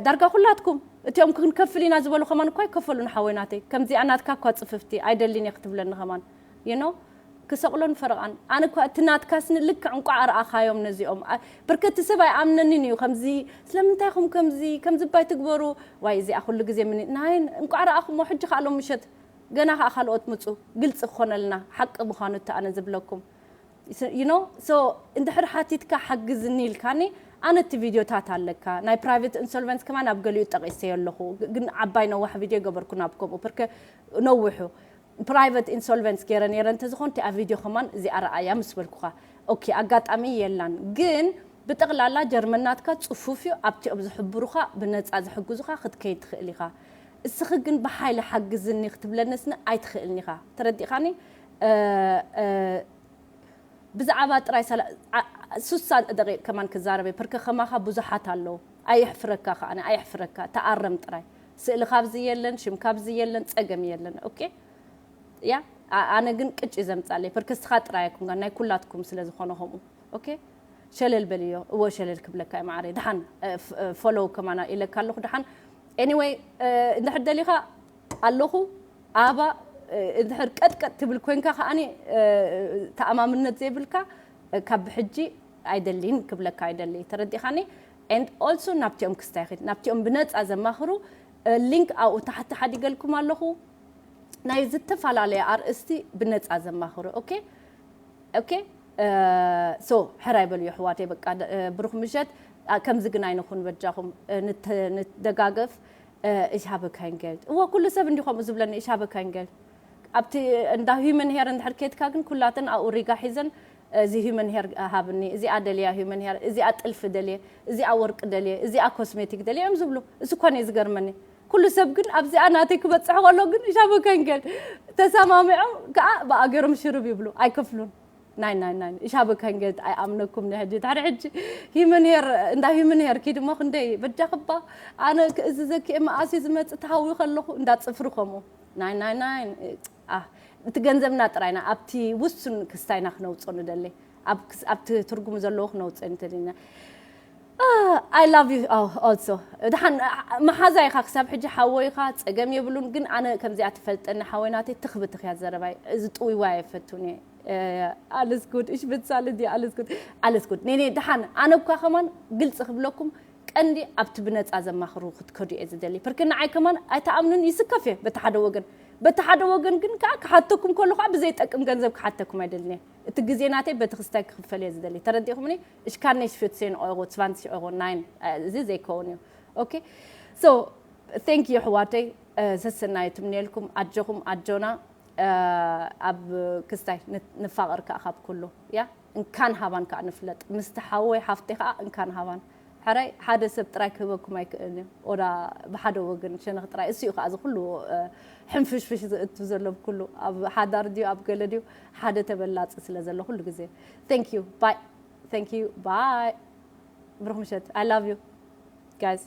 ዳርጋ ኩላትኩም እቲኦም ክንከፍል ኢና ዝበሉ ከማን እኳ ኣይከፈሉን ሓወይ ናተይ ከምዚኣ ናትካ እኳ ፅፍፍቲ ኣይደሊን እየ ክትብለኒ ከማን you know ክሰቕሎን ፈረቓን ኣነ እኳ እቲ ናትካ ስኒ ልክዕ እንቋዕ ረኣኻዮም ነዚኦም ብርከቲ ሰብ ኣይኣምነኒን እዩ ከምዚ ስለምንታይ ኹም ከምዚ ከምዚ ባይ ትግበሩ ዋይ እዚኣ ኩሉ ግዜ ምን ናይ እንቋዕ ረኣኹሞ ሕጂ ከኣ ሎም ምሸት ገና ከኣ ካልኦት ምፁ ግልፂ ክኾነልና ሓቂ ምዃኑ እቲ ኣነ ዝብለኩም you know so እንድሕር ሓቲትካ ሓግዝኒ ኢልካኒ ኣነ እቲ ቪድዮታት ኣለካ ናይ private insolvency ከማን ኣብ ገሊኡ ጠቒሰዮ ኣለኹ ግን ዓባይ ነዋሕ ቪድዮ ገበርኩ ናብ ከምኡ ብርከ ነውሑ private insolvency ገይረ ነይረ እንተዝኾን እቲኣ ቪድዮ ከማን እዚኣ ረኣያ ምስ በልኩኻ okay ኣጋጣሚ የላን ግን ብጠቕላላ ጀርመን ናትካ ጽፉፍ እዩ ኣብቲኦም ዝሕብሩኻ ብነጻ ዝሕግዙኻ ክትከይድ ትኽእል ኢኻ እስኺ ግን ብሓይሊ ሓግዝኒ ክትብለኒ ስኒ ኣይትኽእልን ኢኻ ተረዲኻኒ ብዛዕባ ጥራይ ሱሳ ደቂቕ ከማን ክዛረበ ፕርከ ከማኻ ብዙሓት ኣለዉ ኣየሕፍረካ ከኣ ኣየሕፍረካ ተኣረም ጥራይ ስእሊ ካብዚ የለን ሽም ካብዚ የለን ጸገም የለን okay ያ ኣነ ግን ቅጭ ዘምጻለይ ፕርከ ስኻ ጥራይ ኣይኩንካ ናይ ኩላትኩም ስለ ዝኾነ ከምኡ okay ሸለል በልዮ እወ ሸለል ክብለካ እየ ማዓረይ ድሓን follow ከማና ኢለካ ኣለኹ ድሓን anyway እንድሕር ደሊኻ ኣለኹ ኣባ እንድሕር ቀጥቀጥ ትብል ኮንካ ከኣኒ ተኣማምነት ዘይብልካ ካብ ብሕጂ ኣይደሊን ክብለካ ኣይደሊ ተረዲኻኒ and also ናብቲኦም ክስታይ ኺድ ናብቲኦም ብነፃ ዘማኽሩ link ኣብኡ ታሕቲ ሓዲገልኩም ኣለኹ ናይ ዝተፈላለየ ኣርእስቲ ብነፃ ዘማኽሩ okay okay so ሕራይ በሉ የሕዋተይ በቃ ብሩኽ ምሸት ከምዚ ግን ኣይንኹን በጃኹም ንደጋገፍ ich habe kein Geld እወ ኩሉ ሰብ እንዲ ከምኡ ዝብለኒ ich habe kein Geld ኣብቲ እንዳ human hair እንድሕር ኬድካ ግን ኩላተን ኣብኡ ሪጋ ሒዘን እዚ human hair ሃብኒ እዚኣ ደልያ human hair እዚኣ ጥልፊ ደልየ እዚኣ ወርቂ ደልየ እዚኣ cosmetic ደልየ እዮም ዝብሉ እሱ እኳ እየ ዝገርመኒ ኩሉ ሰብ ግን ኣብዚኣ ናተይ ክበፅሕ ከሎ ግን ich habe kein Geld ተሰማሚዖም ከዓ ብኣገሮም ሽርብ ይብሉ ኣይከፍሉን ናይ ናይ ናይ ich habe kein Geld ኣይኣምነኩም ንሕጂ ድሕሪ ሕጂ human hair እንዳ human hair ኪድ እሞ ክንደይ በጃኽባ ኣነ ክእዝዘኪ እየ መኣስ እዩ ዝመፅእ ተሃዊ ከለኹ እንዳ ፅፍሪ ከምኡ ናይ ናይ ናይ እቲ ገንዘብና ጥራይና ኣብቲ ውሱን ክስታይና ክነውፅኦ ንደሊ ኣብቲ ትርጉም ዘለዎ ክነውፅኦ እንተደና I love you also ድሓን መሓዛ ኢኻ ክሳብ ሕጂ ሓወይኻ ፀገም የብሉን ግን ኣነ ከምዚኣ ትፈልጠኒ ሓወይ ናተይ ትኽብትኽያ ዘረባይ እዚ ጥውይዋ የፈቱን እየ Alles gut, ich bezahle dir, alles gut. Alles gut. Nee, nee, ደሓን። ኣነ እኳ ከማን ግልፂ ክብለኩም ቀንዲ ኣብቲ ብነፃ ዘማኽሩ ክትከዱ እየ ዝደሊ። ብርክ ንዓይ ከማን ኣይተኣምኑን ይስከፍ እየ በቲ ሓደ ወገን። በቲ ሓደ ወገን ግን ከዓ ክሓተኩም ከሎ ከዓ ብዘይጠቅም ገንዘብ ክሓተኩም ኣይደልን እየ። እቲ ግዜ ናተይ በቲ ክስታይ ክኽፈል እየ ዝደሊ። ተረዲእኩምኒ? Ich kann nicht für zehn Euro, zwanzig Euro, nein. እዚ ዘይከውን እዩ። Okay? So, thank you ኣሕዋተይ። ሰሰናዩ ትምንየልኩም። ኣጆኹም ኣጆና። ኣብ ክስታይ ንፋቐር ከዓ ካብ ኩሉ እያ። እንካን ሃባን ከዓ ንፍለጥ። ምስቲ ሓወይ ሓፍተይ ከዓ እንካን ሃባን። ሕራይ ሓደ ሰብ ጥራይ ክህበኩም ኣይክእልን እዩ። ኦዳ ብሓደ ወገን ሸነኽ ጥራይ እሱ እዩ ከዓ እዚ ኩሉ ሕንፍሽፍሽ ዝእቱ ዘሎ ኩሉ ኣብ ሓዳር ድዩ ኣብ ገለ ድዩ ሓደ ተበላፂ ስለ ዘሎ ኩሉ ግዜ thank you bye thank you bye ብሩኽ ምሸት I love you guys